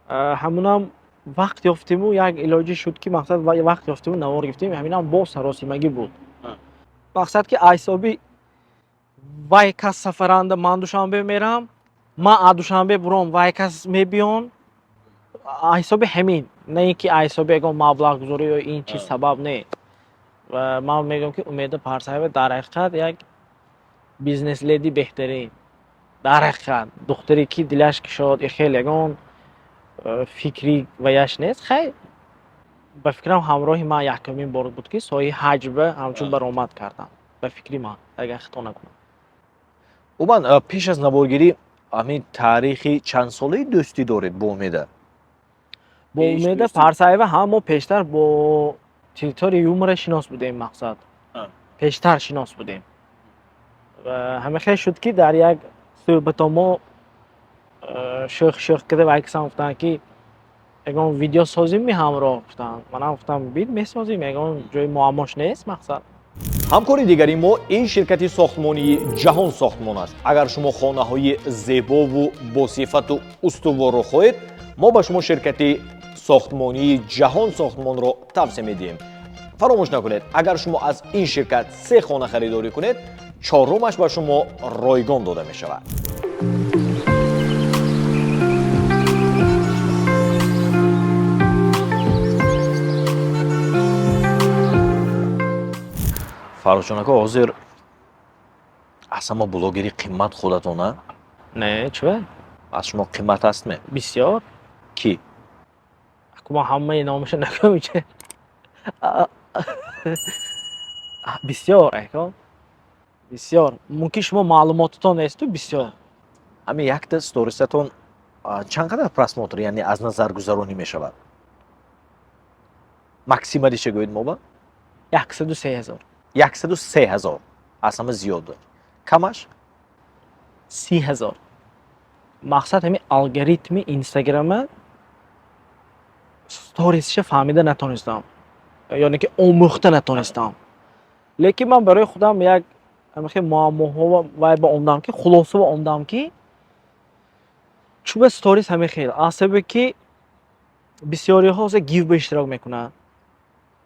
Ҳамунам вақт ёфтиму як илоҷӣ шуд, ки, мақсад, вақт ёфтиму навор гирифтем. Ҳаминам боз саросимагӣ буд. Мақсад, ки айсоби вай кас сафаранда, ман Душанбе мерам, ман аз Душанбе буром, вай кас мебиён. Ҳисоби ҳамин, на ин ки ҳисоби ягон маблағгузорӣ ё ин чиз сабаб не. Ва ман мегӯям, ки Умеда Парсаева дар ҳақиқат як бизнес-леди беҳтарин, дар ҳақиқат духтаре, ки дилаш кушод, хел ягон фикри ваяш нест. Хай, ба фикрам, ҳамроҳи ман якумин бор буд, ки соҳаи ҳаҷба ҳамчун баромад кардам, ба фикри ман, агар хато накунам. Умуман, пеш аз наворгирӣ ҳамин таърихи чандсолаи дӯстӣ доред бо Умеда? Бо Умеда Парсаева ҳам мо пештар бо Территория юмора шинос будем, мақсад, пештар шинос будем ва ҳама хел шуд, ки дар як суҳбато мо шӯх шӯх карда, вай касам гуфтанд, ки ягон видео созим ми ҳамроҳ, гуфтанд. Манам гуфтам, бит месозим, ягон ҷои муаммош нест, мақсад. Ҳамкори дигари мо ин ширкати сохтмонии Ҷаҳон Сохтмон аст. Агар шумо хонаҳои зебову босифату устуворро хоҳед, мо ба шумо ширкати сохтмонии Ҷаҳон Сохтмонро тавсия медиҳем. Фаромӯш накунед, агар шумо аз ин ширкат се хона харидорӣ кунед, чорумаш ба шумо ройгон дода мешавад. Фаррухҷон ака, ҳозир аз ҳама блогери қимат худатона? Не, чува? Аз шумо қимат ҳастме? Бисёр. Кӣ? Аку, ман ҳамаи номаша нагӯям инҷа. Бисёр, ако, бисёр. Мумкин шумо маълумотатон несту, бисёр. Ҳамин якта сторисатон чанд қадар просмотр, яъне аз назаргузаронӣ мешавад? Максималиша гӯед моба. 103 000. 103 000 аз ҳама зиёд. Камаш? 30 000. Мақсад, ҳамин алгоритми Инстаграма сторисша фаҳмида натонистам, ёне ки омӯхта натонистам, лекин ман барои худам як Ҳамихе муаммоҳо вай ба омдам, ки хулоса ба омдам, ки чӯба сторис ҳамин хел, аз сабабе ки бисёриҳо ҳозир гив ба иштирок мекунанд.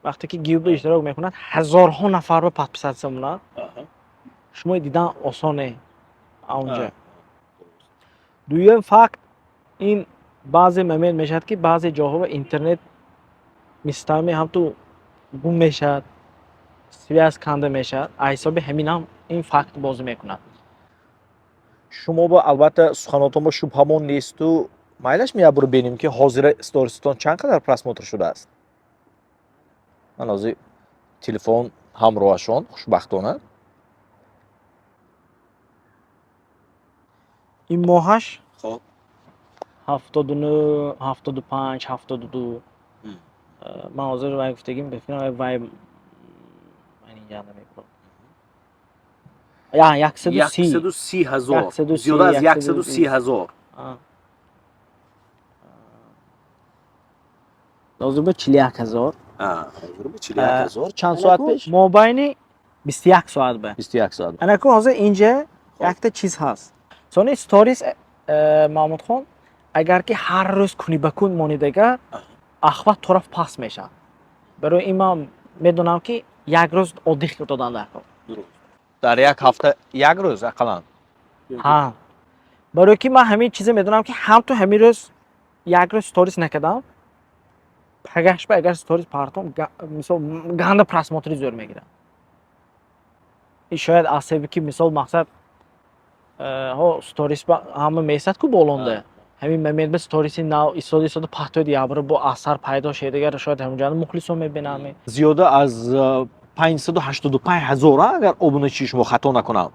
Вақте ки гив ба иштирок мекунанд, ҳазорҳо нафар ба подписаться монад, шумо дидан осоне аунҷа. Дуюм факт, ин баъзе момент мешавад, ки баъзе ҷоҳо интернет местами ҳамту гум мешавад, связь канда мешавад. Аз ҳисоби ҳаминам ин факт бозӣ мекунад. Шумо бо, албатта, суханотон бо шубҳамон несту, майлаш меябуру бинем, ки ҳозира сториситон чанд қадар просмотр шудааст. Ман ҳозир телефон ҳамроҳашон, хушбахтона. Ин моҳаш Хоб. 79, 75, 72. Ман ҳозир вай гуфтагим, бификрам, вай ман инҷа намебурам. Я 130. 130 000. 130, Зиёда аз 130. 130 000. Ҳозир ба 41 000. 41 000. Чанд соат пеш? Мобайни 21 соат ба. 21 соат. Анаку ҳозир инҷа якта чиз ҳаст. Сони сторис, Маҳмудхон, агар ки ҳар рӯз куни ба кун монидага, охват тораф паст мешавад. Барои ин ман медонам, ки як рӯз отдых додан дар кор. Дар як ҳафта як рӯз ақаллан. Ҳа, барои ки ман ҳамин чизе медонам, ки ҳам ту ҳамин рӯз як рӯз сторис накардам, пагашба агар сторис партом, мисол, ганда просмотри зӯр мегирам. И шояд аз сабаби ки, мисол, мақсад, ҳо, сторис ба ҳама месад ку болонда, ҳамин момент ба сториси нав истода истода пахтои ябра бо асар пайдо шед, агар шояд ҳаминҷо мухлисон мебинам. Зиёда аз 585 ҳазор, агар обуначии шумо хато накунам,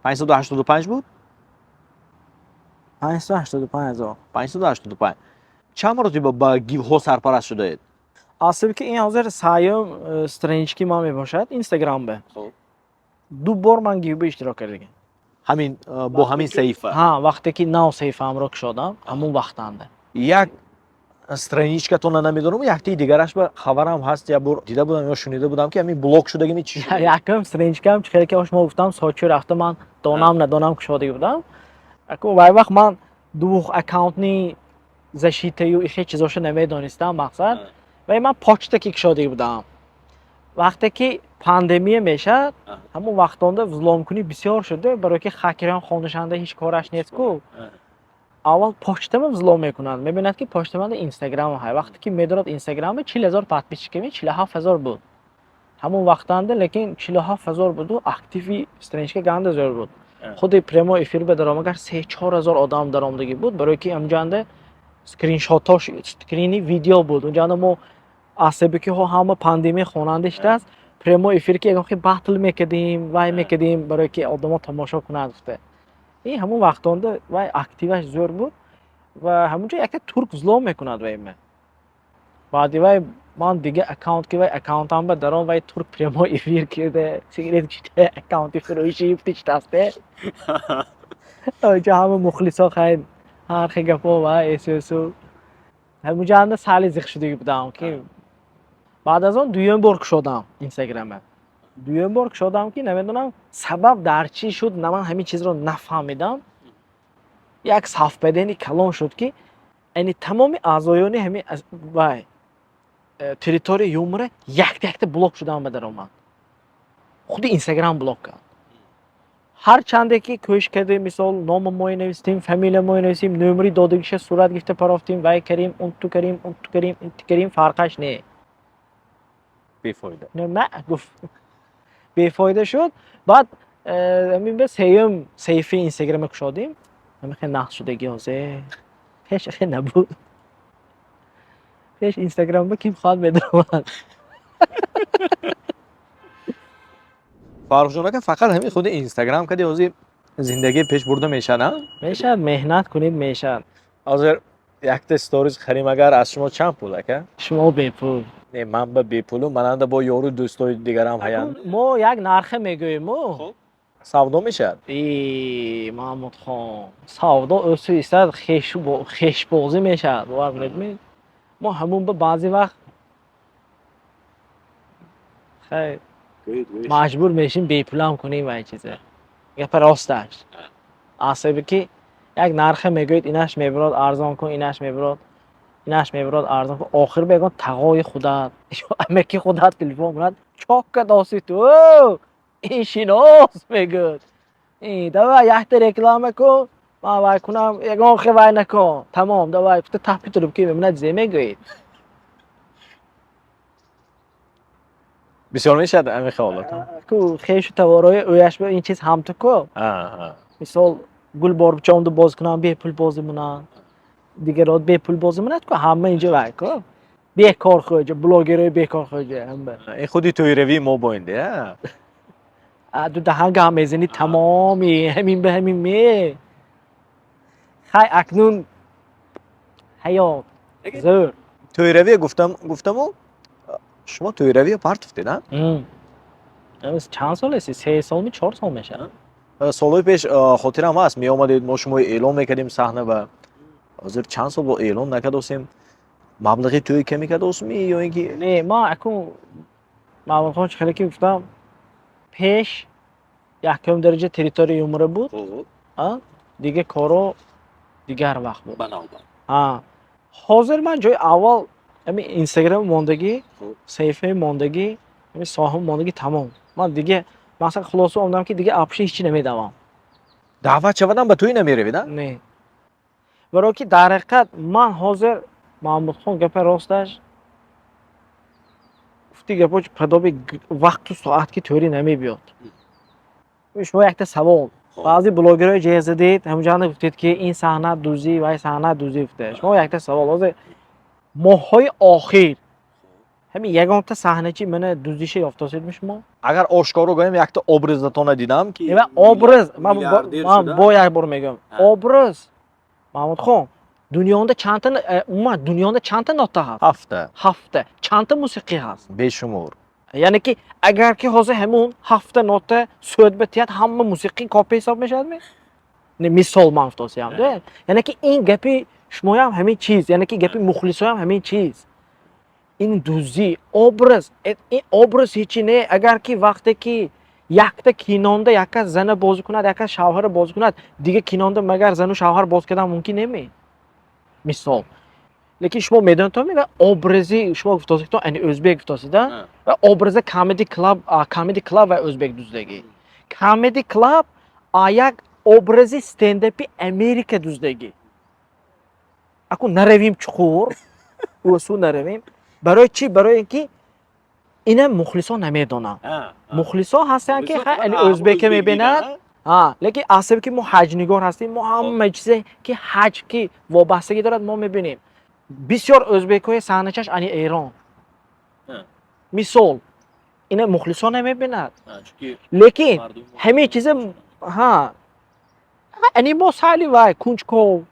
585 буд. 585 000. 585. Чанд маротиба ба гивҳо сарпараст шудаед? Аз сабаби ки ин ҳозир саюм странички ман мебошад инстаграм ба. Ду бор ман гив ба иштирок кардагим. Ҳамин бо ҳамин саҳифа? Ҳа, вақте ки нав саҳифаамро кушодам, ҳамон вақтанда. Як страничкатона намедонам, яктаи дигараш ба хабарам ҳаст, як бор дида будам ё шунида будам, ки ҳамин блок шудагими чӣ шуд? Якум страничкам, чӣ хеле ки шумо гуфтам, Сочи рафта, ман донам надонам кушодаги будам. Аку вай вақт ман двух аккаунтни защитаю и хел чизошо намедонистам, мақсад. Вай ман почта ки кушодаги будам. Вақте ки пандемия мешавад, ҳамон вақтонда взломкунӣ бисёр шуда, барои ки хакерон хонушанда ҳеҷ кораш нест ку. Аввал почтама взлом мекунанд, мебинад, ки почтаманда инстаграм ҳай. Вақте ки медорад инстаграма, 40 000 подписчиками, 47 000 буд ҳамон вақтанда, лекин 47 000 буду активи страничка ганда зӯр буд. Худи прямой эфир ба даромагар 3-4 ҳазор одам даромадагӣ буд, барои ки ҳамҷанда скриншотош, скрини видео буд. Унҷанда мо аз сабаби ки ҳама пандемия хонанда шудааст, прямой эфир ки ягон хел батл мекардем, вай мекардем, барои ки одамо тамошо кунанд гуфта. Ин ҳамон вақтонда вай активаш зӯр буд ва ҳамонҷо якта турк взлом мекунад вай ма. Баъди вай ман дига аккаунт ки вай аккаунтам ба даром, вай турк прямой эфир кирда, сигарет кишида, аккаунти фурӯши птичтасте. Онҷо ҳама мухлисо хай ҳар хел гапо ва эсӯсу. Ҳамонҷо сали зиқ шудагӣ будам, ки баъд аз он дуюм бор кушодам инстаграма. Дуюм бор кушодам, ки намедонам сабаб дар чӣ шуд, на ман ҳамин чизро нафаҳмидам. Як совпадение калон шуд, ки яъне тамоми аъзоёни ҳамин вай территория юмора якта якта блок шудан ба даромад. Худи инстаграм блок кард. Ҳар чанде ки кӯшиш кардем, мисол, нома мои навистем, фамилия мои навистем, нӯмри додагиша сурат гирифта парофтем, вай карем, унту карем, унту карем, инту карем, фарқаш не. Бефоида. На, гуфт, бефоида шуд. Баъд ҳамин ба сеюм саҳифаи инстаграма кушодем, ҳамин хел нақс шудагӣ. Ҳозир пеш хел набуд. Пеш инстаграмба ким хоҳад медаромад. Фаррухҷон ака, фақат ҳамин худи инстаграм кади ҳозир зиндагӣ пеш бурда мешавад, а? Мешавад, меҳнат кунед, мешавад. Ҳозир якта сторис харим агар, аз шумо чанд пул, ака? Шумо бепул. Не, ман ба бепулу, мананда бо ёру дӯстои дигарам ҳаянд. Мо як нархе мегӯему. Савдо мешавад? И Маҳмудхон, савдо ӯсу истад, хешбозӣ мешавад, бовар кунедми, мо ҳамун ба баъзе вақт хай. Маҷбур мешим бепулам кунем вай чиза. Гапа росташ. Асаби ки як нархе мегӯед, инаш мебирод, арзон кун, инаш мебирод, инаш мебирод, арзон кун. Охир ба ягон тағои худат, амаки худат телефон кунад, чокка доси ту, ин шинос мегӯяд. Давай якта реклама кун, ман вай кунам, ягон хе вай накун. Тамом, давай, гуфта тапи трубки мемонад, зе мегӯед. Бисёр мешавад ҳамин ҳолат. Ку хешу таворои ӯяш ба ин чиз ҳамту ку. Мисол, гул борбичомду боз кунам, бепул бозӣ монанд. Дигарот бепул бозӣ монад ку, ҳама инҷо вай ку. Бекор хоҷа, блогерои бекор хоҷа ҳама. Ин худи тӯйравии мо бо инде, а? Ду даҳан гап мезанӣ, тамоми ҳамин ба ҳамин ме. Хай, акнун ҳаёт зӯр. Тӯйравия гуфтам, гуфтаму шумо тӯйравия партофтед, а? Чанд сол аст? 3 солми, 4 сол мешавад? Солҳои пеш хотирам ҳаст, меомадед, мо шумо эълон мекардем саҳна ва ҳозир чанд сол бо эълон накардосем. Маблағи тӯй каме кардосми ё ин ки Не, ман акун Маҳмудхон чӣ хеле ки гуфтам, пеш якум дараҷа территория юмора буд, а дига коро дигар вақт буд. Ба навбат. Ҳозир ман ҷои аввал ҳамин Инстаграм мондагӣ, саҳифаи мондагӣ, ҳамин соҳа мондагӣ, тамом. Ман дига мақсад хулоса омадам, ки дига апши ҳеҷ чи намедавам. Даъват шавадам ба тӯй намеравед, а? Не. Барои ки дар ҳақиқат ман ҳозир Маҳмудхон, гапа росташ, гуфти гапо падоби вақту соат ки тӯри намебиёд. Шумо якта савол. Баъзе блогерҳои ҷеғ задед, ҳамҷанда гуфтед, ки ин саҳна дуздӣ, вай саҳна дуздӣ гуфта. Шумо якта савол, ҳозир моҳҳои охир ҳамин ягонта саҳначи мана дуздиша ёфтоседми шумо? Агар ошкоро гӯям, якта образатона дидам ки Ва образ, ман миллиардер ман шуда. Бо як бор мегӯям. Образ Маҳмудхон, дунёнда чандта, умуман дунёнда чандта нота ҳаст? Ҳафта. Ҳафта. Чандта мусиқӣ ҳаст? Бешумор. Яъне ки агар ки ҳозир ҳамун ҳафта нота суд ба тиҳад, ҳама мусиқӣ копия ҳисоб мешавадми? Не, мисол ман гуфтосиям, да? Яъне ки ин гапи шумоям ҳамин чиз, яъне ки гапи мухлисоям ҳамин чиз. Ин дуздӣ, образ, ин образ ҳечи не, агар ки вақте ки якта кинонда яка зана бозӣ кунад, яка шавҳара бозӣ кунад, дига кинонда магар зану шавҳар боз кардан мумкин неми? Мисол. Лекин шумо медонед ва образи шумо гуфтосед, ани ӯзбек гуфтосед, ва образа Comedy Club, Comedy Club ва ӯзбек дуздагӣ. Comedy Club а як образи стендапи Америка дуздагӣ. Аку наравим чуқур, ӯсу наравим. Барои чӣ? Барои ин ки ина мухлисон намедонанд. Мухлисон ҳастанд, ки хай ани ӯзбека мебинад, ҳа, лекин асаби ки мо ҳаҷнигор ҳастем, мо ҳама чизе ки ҳаҷ ки вобастагӣ дорад, мо мебинем. Бисёр ӯзбекҳои саҳначаш ани Эрон. Мисол, ина мухлисон намебинад. Лекин ҳамин чиза, ҳа, ани мо сали вай кунҷков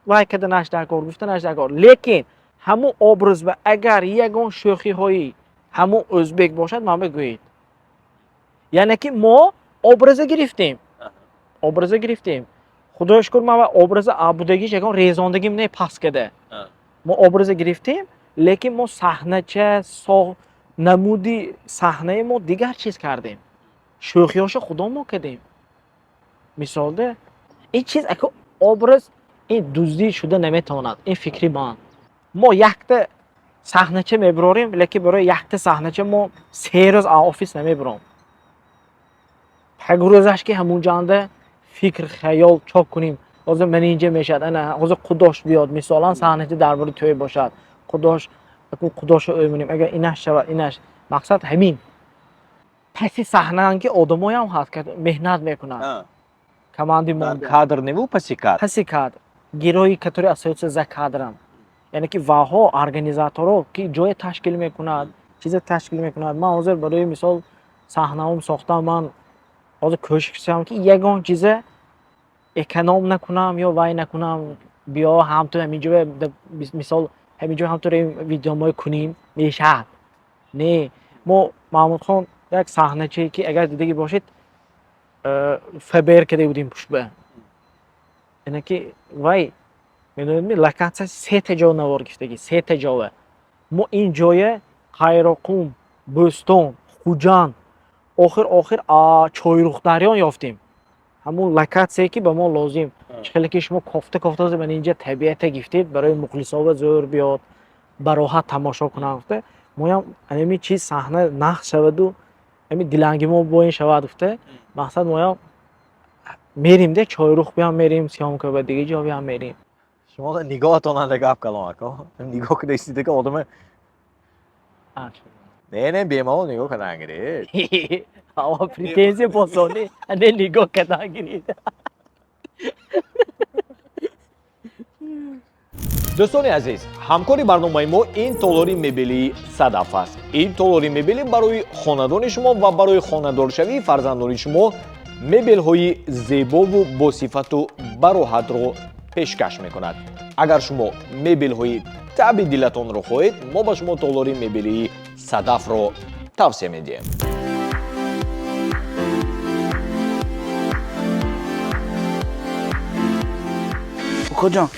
вай карданаш дар кор, гуфтанаш дар кор. Лекин ҳамун образ ба агар ягон шӯхиҳои ҳамун ӯзбек бошад, ман бигӯед. Яъне ки мо образа гирифтем. Образа гирифтем. Худоё шукр, ман ва образа абудагиш ягон резондагим не паст када. Мо образа гирифтем, лекин мо саҳнача, со намуди саҳнаи мо дигар чиз кардем. Шӯхиҳошо худо мо кардем. Мисолда, ин чиз ака образ ин дуздӣ шуда наметавонад. Ин фикри ман. Мо якта саҳнача мебирорем, лекин барои якта саҳнача мо 3 рӯз аз офис намебиром. Пагрӯзаш ки ҳамунҷанда фикр, хаёл чоп кунем. Ҳозир ман инҷа мешавад, ана ҳозир қудош биёд, мисолан саҳнача дар бораи тӯй бошад. Қудош, қудошо ӯ монем, агар инаш шавад, инаш. Мақсад ҳамин. Паси саҳнаан ки одамоям ҳаст, ки меҳнат мекунанд. Команди мо. Кадр неву паси кадр. Паси кадр. Герои, которые остаются за кадром. Яъне ки ваҳо организаторо ки ҷое ташкил мекунад, чизе ташкил мекунад. Ман ҳозир барои мисол саҳнаом сохтам, ман ҳозир кӯшиш кардам, ки ягон чизе эконом накунам ё вай накунам, биё ҳамту ҳаминҷо мисол ҳаминҷо ҳамту видеомое кунем, мешавад. Не, мо Маҳмудхон як саҳначае ки агар дидагӣ бошед, ФБР карда будем пуштба. Яъне ки вай медонедми, локатсия сета ҷо навор гирифтагӣ, сета ҷова. Мо ин ҷоя Қайроқум, Бӯстон, Хуҷанд. Охир охир Чойрухдарён ёфтем, ҳамун локатсие ки ба мо лозим. Чӣ хеле ки шумо кофта кофта ман инҷа табиата гифтед, барои мухлисова зӯр биёд, бароҳат тамошо кунанд гуфта, моям ҳамин чиз саҳна нақш шаваду ҳамин диланги мо бо ин шавад гуфта, мақсад моям мерим де, Чойрух биям мерим, съёмка ба дига ҷо биям мерим. Шумо нигоҳатон анда гап калом ако. Нигоҳ куда истида ки одама не, не, бемалол нигоҳ кардан гиред. Ава претензия босони, не нигоҳ кардан гиред. Дӯстони азиз, ҳамкори барномаи мо ин толори мебелии Садаф аст. Ин толори мебелӣ барои хонадони шумо ва барои хонадоршавии фарзандони шумо мебелҳои зебову босифату бароҳатро пешкаш мекунад. Агар шумо мебелҳои таъби дилатонро хоҳед, мо ба шумо толори мебелии Садафро тавсия медиҳем. Укоҷон,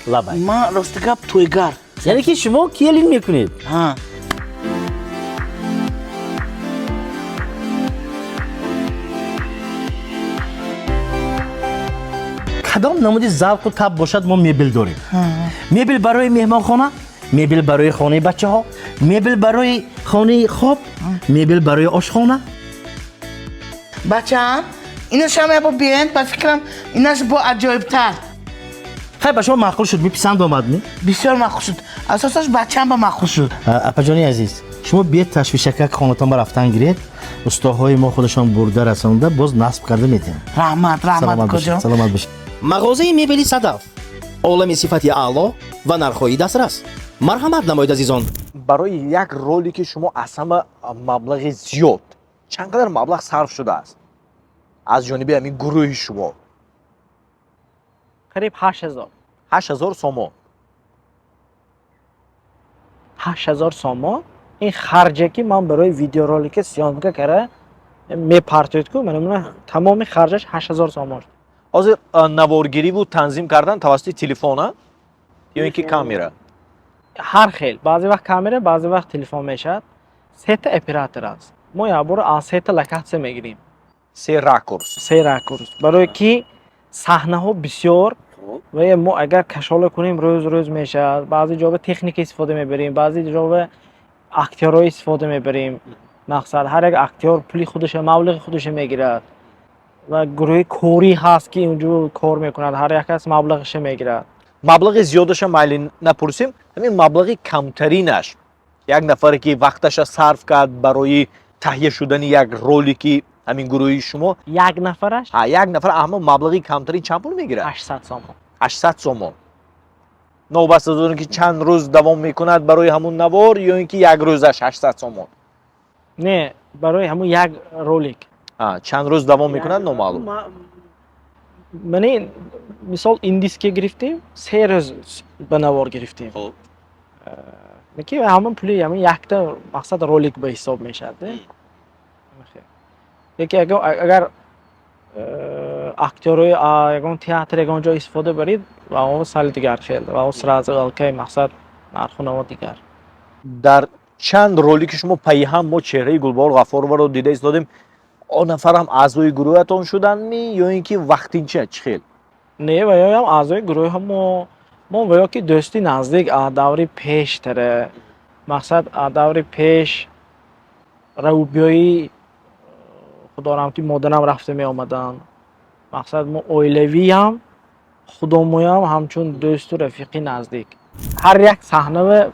ман рости гап тӯйгар. Яъне ки шумо келин мекунед? Ҳа. Кадом намуди завқу таб бошад, мо мебел дорем. Мебел барои меҳмонхона, мебел барои хонаи бачаҳо, мебел барои хонаи хоб, мебел барои ошхона. Бачаам, инашам ябо биен, ба фикрам инаш бо аҷоибтар. Хай, ба шумо маъқул шуд, меписанд омадми? Бисёр маъқул шуд, асосаш бачаам ба маъқул шуд. Апаҷони азиз, шумо биед, ташвишакак хонатон ба рафтан гиред, устоҳои мо худашон бурда расонда, боз насб карда медиҳанд. Раҳмат, раҳмат, укоҷон. Саломат бошед. Мағозаи мебели Садаф, олами сифати аъло ва нархҳои дастрас. Марҳамат намоед, азизон. Барои як ролики шумо аз ҳама маблағи зиёд чанд қадар маблағ сарф шудааст аз ҷониби ҳамин гурӯҳи шумо? Қариб 8000. 8000 сомон? 8000 сомон ин харҷе ки ман барои видеоролика съёмка кара мепартоед ку, мана тамоми харҷаш 8000 сомон шуд. Ҳозир наворгириву танзим кардан тавассути телефона ё ин ки камера? Ҳар хел, баъзе вақт камера, баъзе вақт телефон мешавад. Сета оператор аст, мо якбора аз сета локатсия мегирем. Се ракурс? Се ракурс, барое ки саҳнаҳо бисёр ва мо агар кашола кунем, рӯз рӯз мешавад. Баъзе ҷоба техника истифода мебарем, баъзе ҷоба актёрҳо истифода мебарем. Мақсад, ҳар як актёр пули худаша, маблағи худаша мегирад ва гурӯҳи корӣ ҳаст, ки инҷо кор мекунад, ҳар як кас маблағиша мегирад. Маблағи зиёдаша майли напурсем, ҳамин маблағи камтаринаш, як нафаре ки вақташа сарф кард барои таҳия шудани як ролики ҳамин гурӯҳи шумо. Як нафараш? Ҳа, як нафар ҳама маблағи камтарин чанд пул мегирад? 800 сомон. 800 сомон, новобаста аз он ки чанд рӯз давом мекунад барои ҳамун навор, ё ин ки як рӯзаш 800 сомон? Не, барои ҳамун як ролик. Чанд рӯз давом мекунад, номаълум. Мана мисол, индийский гирифтем, 3 рӯз ба навор гирифтем, ки ҳамон пули ҳамин якта мақсад ролик ба ҳисоб мешавад. Лекин агар актёрҳои ягон театр, ягон ҷо истифода баред, ва он сали дигар хел, ва он сразу алкай мақсад нарху наво дигар. Дар чанд ролики шумо пайи ҳам мо чеҳраи Гулбаҳор Ғаффороваро дида истодем. Он нафарам аъзои гурӯҳатон шудандми ё ин ки вақтинча, чӣ хел? Не, ва ёам аъзои гурӯҳи мо ва ё ки дӯсти наздик даври пештара, мақсад даври пеш равбиёи худорам ки модарам рафта меомаданд. Мақсад, мо оилавиам, худомоям ҳамчун дӯсту рафиқи наздик. Ҳар як саҳнава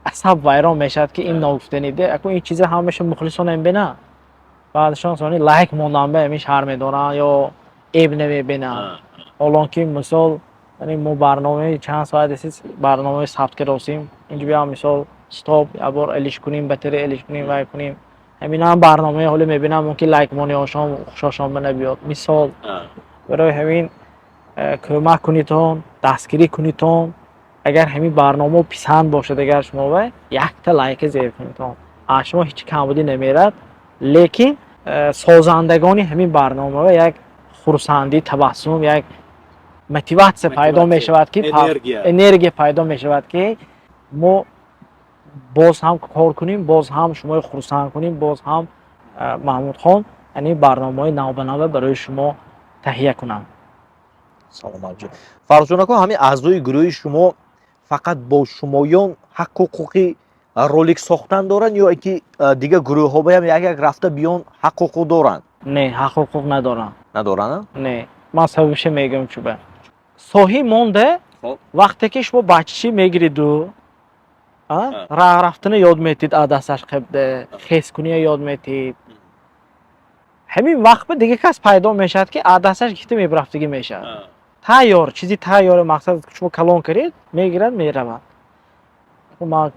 асаб вайрон мешавад, ки ин ногуфтаниде, акун ин чиза ҳамаша мухлисон мебинанд, баъдашон сони лайк мондан ба ҳамин шаҳр медоранд ё эб намебинанд. Ҳолон ки мисол мо барномаи чанд соат асиз барномаи сабт кардосем, инҷо биям мисол стоп, якбор элиш кунем, батарея элиш кунем, вай кунем, ҳаминам барномаи ҳоло мебинам, мумкин лайк мониҳошон хушошон ба набиёд. Мисол, барои ҳамин кӯмак кунитон, дастгирӣ кунитон. Агар ҳамин барнома писанд бошад, агар шумо ва якта лайка зер кунитон, аз шумо ҳеҷ камбудӣ намерад, лекин созандагони ҳамин барномаро як хурсандӣ, табассум, як мотиватсия пайдо мешавад, ки энергия пайдо мешавад, ки мо Боз ҳам кор кунем, боз ҳам шуморо хурсанд кунем, боз ҳам Маҳмудхон, яъне барномаҳои навбанава барои шумо таҳия кунам. Саломат ҷон, Фаррухҷон ака. Ҳамин аъзои гурӯҳи шумо фақат бо шумоён ҳаққу ҳуқуқи ролик сохтан доранд ё ки дигар гурӯҳҳо баям як як рафта биён, ҳаққу ҳуқуқ доранд? Не, ҳақ ҳуқуқ надорам. Надоранд? Не, ман сабабша мегӯям, чуба соҳӣ монда. Вақте ки шумо баччӣ мегириду раҳ рафтана ёд метид, аз дасташ қибда хескуния ёд метид, ҳамин вақт ба дигар кас пайдо мешавад, ки аз дасташ гифта мебарафтагӣ мешавад. Тайёр, чизи тайёре, мақсад, шумо калон кардед, мегирад, меравад. Ман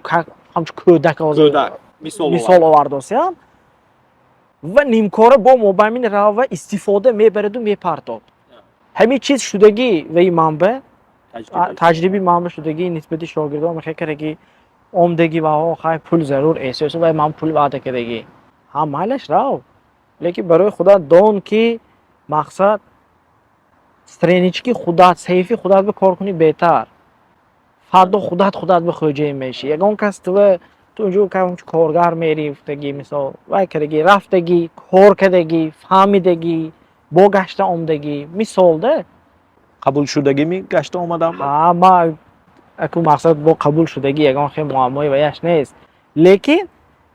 ҳамчун кӯдак ҳозир мисол овардосиям ва нимкора бо мобайни рава истифода мебараду мепартод. Ҳамин чиз шудагӣ ваи манба таҷриби манба шудагӣ нисбати шогирдон мехе кардаги омдагӣ ваҳо. Хай, пул зарур эҳсосу вай ман пул ваъда кардагӣ, ҳам майлаш, рав, лекин барои худат дон, ки мақсад, странички худат, саҳифаи худат ба кор кунӣ беҳтар. Фардо худат ба хоҷаи мешӣ. Ягон кас тува ту унҷо ҳамчун коргар мери гуфтагӣ, мисол, вай кардагӣ, рафтагӣ, кор кардагӣ, фаҳмидагӣ, бо гашта омдагӣ, мисол да. Қабулшудагими гашта омадам? Ҳа, ма аку мақсад, бо қабул шудагӣ ягон хел муаммои ваяш нест, лекин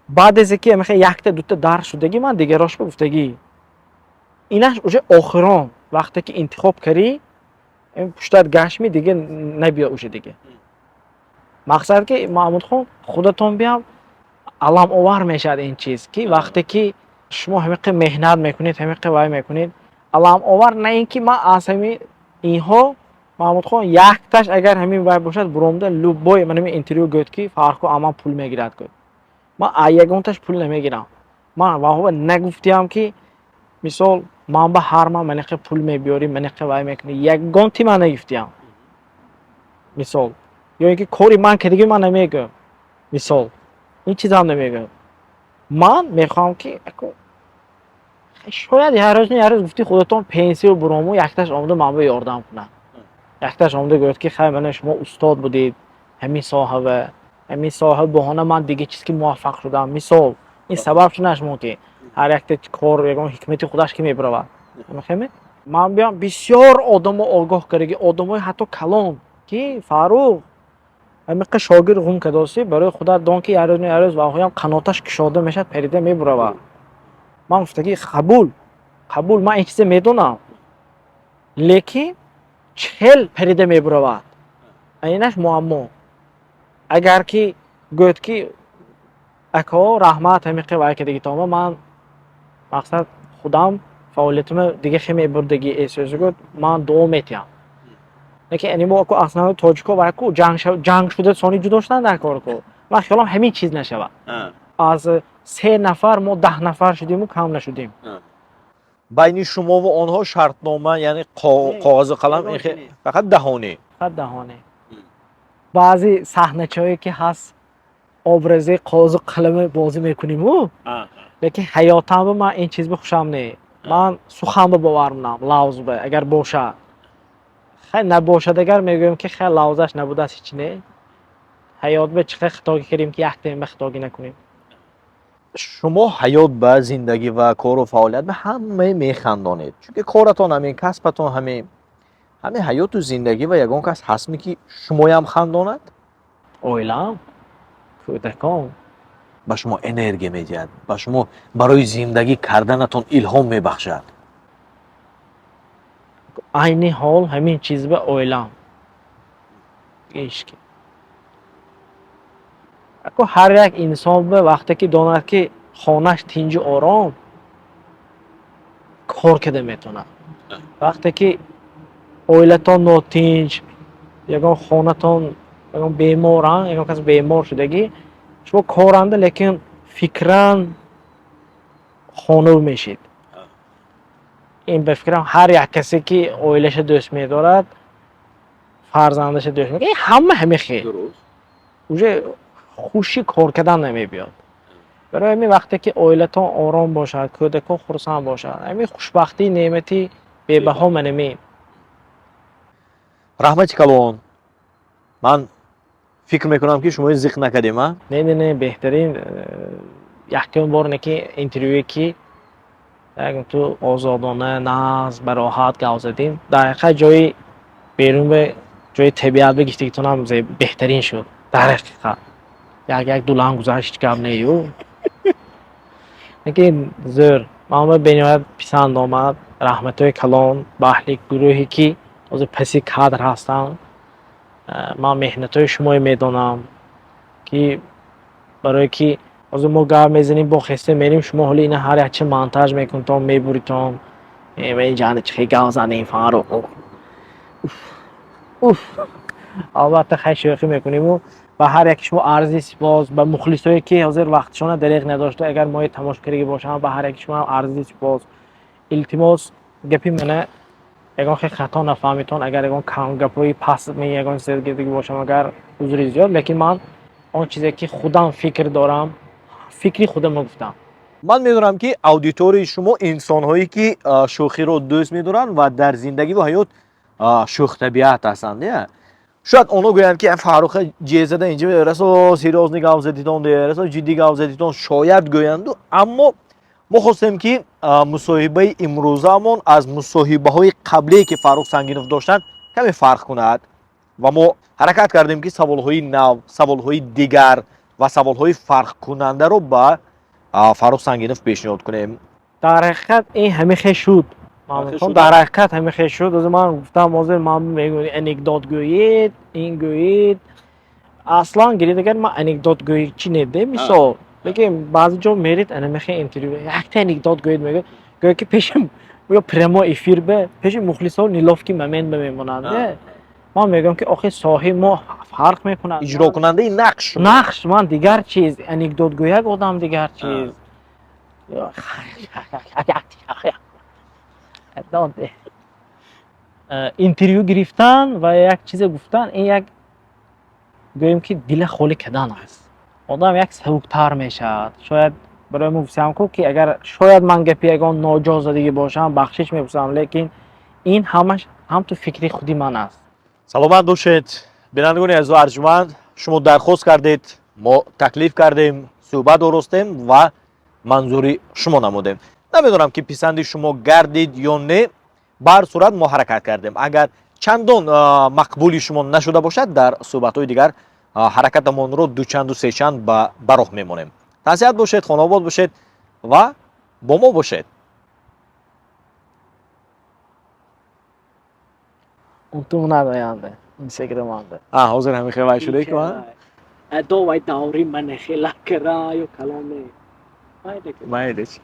баъд аз ки мехе якта дута дарс шудагӣ, ман дигарошба гуфтагӣ, инаш уже охирон. Вақте ки интихоб карӣ, пуштат гашми, дига набиё уже. Дига мақсад, ки Маҳмудхон, худатон биям аламовар мешавад ин чиз, ки вақте ки шумо ҳамиқи меҳнат мекунед, ҳамиқи вай мекунед, аламовар. На ин ки ман аз ҳами инҳо, Маҳмудхон, якташ агар ҳамин вай бошад, буромда любой ман ҳамин интервю гӯяд, ки Фарху аман пул мегирад, гӯяд, ман аз ягонташ пул намегирам. Ман ваҳова нагуфтиям, ки мисол, ман ба ҳар ман манеқи пул мебиёрӣ, манеқи вай мекунӣ, ягонти ман нагуфтиям, мисол, ё ин ки кори ман кардагӣ ман намегӯям, мисол, ин чизам намегӯям. Ман мехоҳам, ки шояд як рӯз, не як рӯз, гуфти худатон, пенсию бурому, якташ омада ман ба ёрдам кунад, якташ омада гӯяд, ки хай, мана шумо устод будед ҳамин соҳава, ҳамин соҳа баҳона ман дига чиз ки муваффақ шудам, мисол. Ин сабаб шунаш мумкин. Ҳар якта кор ягон ҳикмати худаш ки мебаравад. Мехоҳем, ман биям бисёр одамо огоҳ кардаги, одамои ҳатто калон, ки Фаррух, ҳамиқа шогирд ғум кардосӣ, барои худат дон, ки як рӯз, не як рӯз ваҳоям қаноташ кушода мешавад, парида мебуравад. Ман гуфтаги, қабул, қабул, ман ин чизе медонам, лекин чӣ хел парида мебуравад, инаш муаммо. Агар ки гӯяд, ки ако, раҳмат, ҳамиқи вай кардагитома, ман мақсад, худам фаъолиятима дига хе мебурдагӣ эҳсосӣ, гӯяд, ман дуо метиҳам. Лекин ани мо аку аслан тоҷико вай ку ҷанг шуда, сони ҷудо шудан дар кор ку. Ман хиёлам ҳамин чиз нашавад. Аз се нафар мо 10 нафар шудиму кам нашудем. Байни шумову онҳо шартнома, яъне коғазу қалам фақат даҳонӣ? Фақат даҳонӣ. Баъзе саҳначаҳое ки ҳаст, образи коғазу қалама бозӣ мекуниму, лекин ҳаётанба ман ин чиз ба хушам не. Ман суханба бовар менам, лавзба агар бошад, хай, набошад, агар мегӯем, ки хай, лавзаш набудааст, ҳеч не. Ҳаёт ба чӣ қадр хитогӣ кардем, ки яктаем ба хитогӣ накунем. Шумо ҳаёт ба зиндагӣ ва кору фаъолият ба ҳамаи механдонед, чунки коратон ҳамин, касбатон ҳамин. Ҳамин ҳаёту зиндагӣ ва ягон кас ҳастме, ки шумоям хандонад? Оилам, кӯдакон. Ба шумо энергия медиҳад, ба шумо барои зиндагӣ карданатон илҳом мебахшад? Айни ҳол ҳамин чиз ба оилам ишки. Ако ҳар як инсон ба вақте ки донад, ки хонаш тинҷу ором, кор карда метавонад. Вақте ки оилатон нотинҷ, ягон хонатон ягон бемор, ягон кас бемор шудагӣ, шумо коранда, лекин фикран хонув мешид. Ин ба фикрам, ҳар як касе ки оилаша дӯст медорад, фарзандаша дӯст медорад, ҳама ҳамин хел уже хуши кор кардан намебиёд. Барои ҳамин, вақте ки оилатон ором бошад, кӯдакон хурсанд бошад, ҳамин хушбахтии неъмати бебаҳо манамин. Раҳмати калон. Ман Фикр мекунам, ки шумо зиқ накардем, а? Не, не, не, беҳтарин. Якум бор не ки интервюе ки як ту озодона, нағз, бароҳат гап задем. Дар ҳақиқат ҷои берун, ба ҷои табиат ба гифтагитонам беҳтарин шуд. Дар ҳақиқат як як дулан гузашт, ҳеҷ гап нею, лекин зӯр, ман ба бениҳоят писанд омад. Раҳматҳои калон ба аҳли гурӯҳе ки ҳозир паси кадр ҳастанд. Ман меҳнатҳои шумое медонам, ки барое ки ҳозир мо гап мезанем, бо хеста мерем, шумо ҳоли ина ҳар якчи монтаж мекунтон, мебуритон. Инҷа чихе гап задем, Фаррух, уф. Албатта, хай, шӯхӣ мекуниму. Ба ҳар яки шумо арзи сипос, ба мухлисое ки ҳозир вақтшона дареғ надошта, агар мои тамошо кардагӣ бошанд, ба ҳар яки шумо арзи сипос. Илтимос, гапи мана ягон хел хато нафаҳмитон. Агар ягон гапҳои паст ягон чизе гирдагӣ бошам, агар узри зиёд, лекин ман он чизе ки худам фикр дорам, фикри худамро гуфтам. Ман медонам, ки аудиторияи шумо инсонҳое ки шӯхиро дӯст медоранд ва дар зиндагӣ ва ҳаёт шӯхтабиат ҳастанд. Шояд онҳо гӯянд, ки Фарруха ҷезада инҷа расо серьёзный гап задитон, расо ҷиддӣ гап задитон, шояд гӯянду. Аммо мо хостем, ки мусоҳибаи имрӯзаамон аз мусоҳибаҳои қаблие, ки Фаррух Сангинов доштанд, каме фарқ кунад ва мо ҳаракат кардем, ки саволҳои нав, саволҳои дигар ва саволҳои фарқкунандаро ба Фаррух Сангинов пешниҳод кунем. Дар ҳақиқат ин ҳамихе шуд, дар ҳақиқат ҳамихе шуд. Ҳозир ман гуфтам, ҳозир ман мегӯям, анекдот гӯед, ин гӯед. Аслан гиред, агар ман анекдот гӯӣ чи неде, мисол, лекин баъзе ҷо меред, анамихе интервю, якта анекдот гӯед, мегӯяд, гӯяд ки пеши ё прямой эфир бе пеши мухлисо неловкий момент ба мемонанд. Ман мегӯям, ки охи соҳиб мо фарқ мекунад. Иҷрокунандаи нақш. Нақш ман дигар чиз, анекдотгӯяк одам дигар чиз. Интервю гирифтан ва як чизе гуфтан, ин як гӯем ки дила холӣ кардан аст, одам як сабуктар мешавад. Шояд барои мо гуфтам ку, ки агар шояд ман гапи ягон ноҷо задагӣ бошам, бахшиш мепурсам, лекин ин ҳамаш ҳамту фикри худи ман аст. Саломат бошед, бинандагони азизу арҷманд. Шумо дархост кардед, мо таклиф кардем, суҳбат оростем ва манзури шумо намудем. Намедонам, ки писанди шумо гардид ё не. Ба ҳар сурат мо ҳаракат кардем. Агар чандон мақбули шумо нашуда бошад, дар суҳбатҳои дигар ҳаракатамонро дучанду сечанд ба роҳ мемонем. Тансиҳат бошед, хонаобод бошед ва бо мо бошед. Унтумнад инстаграманда. Ҳозир ҳамин хел шуда ку. Адо вай даври мана хела кара ё каломе. Майлеш.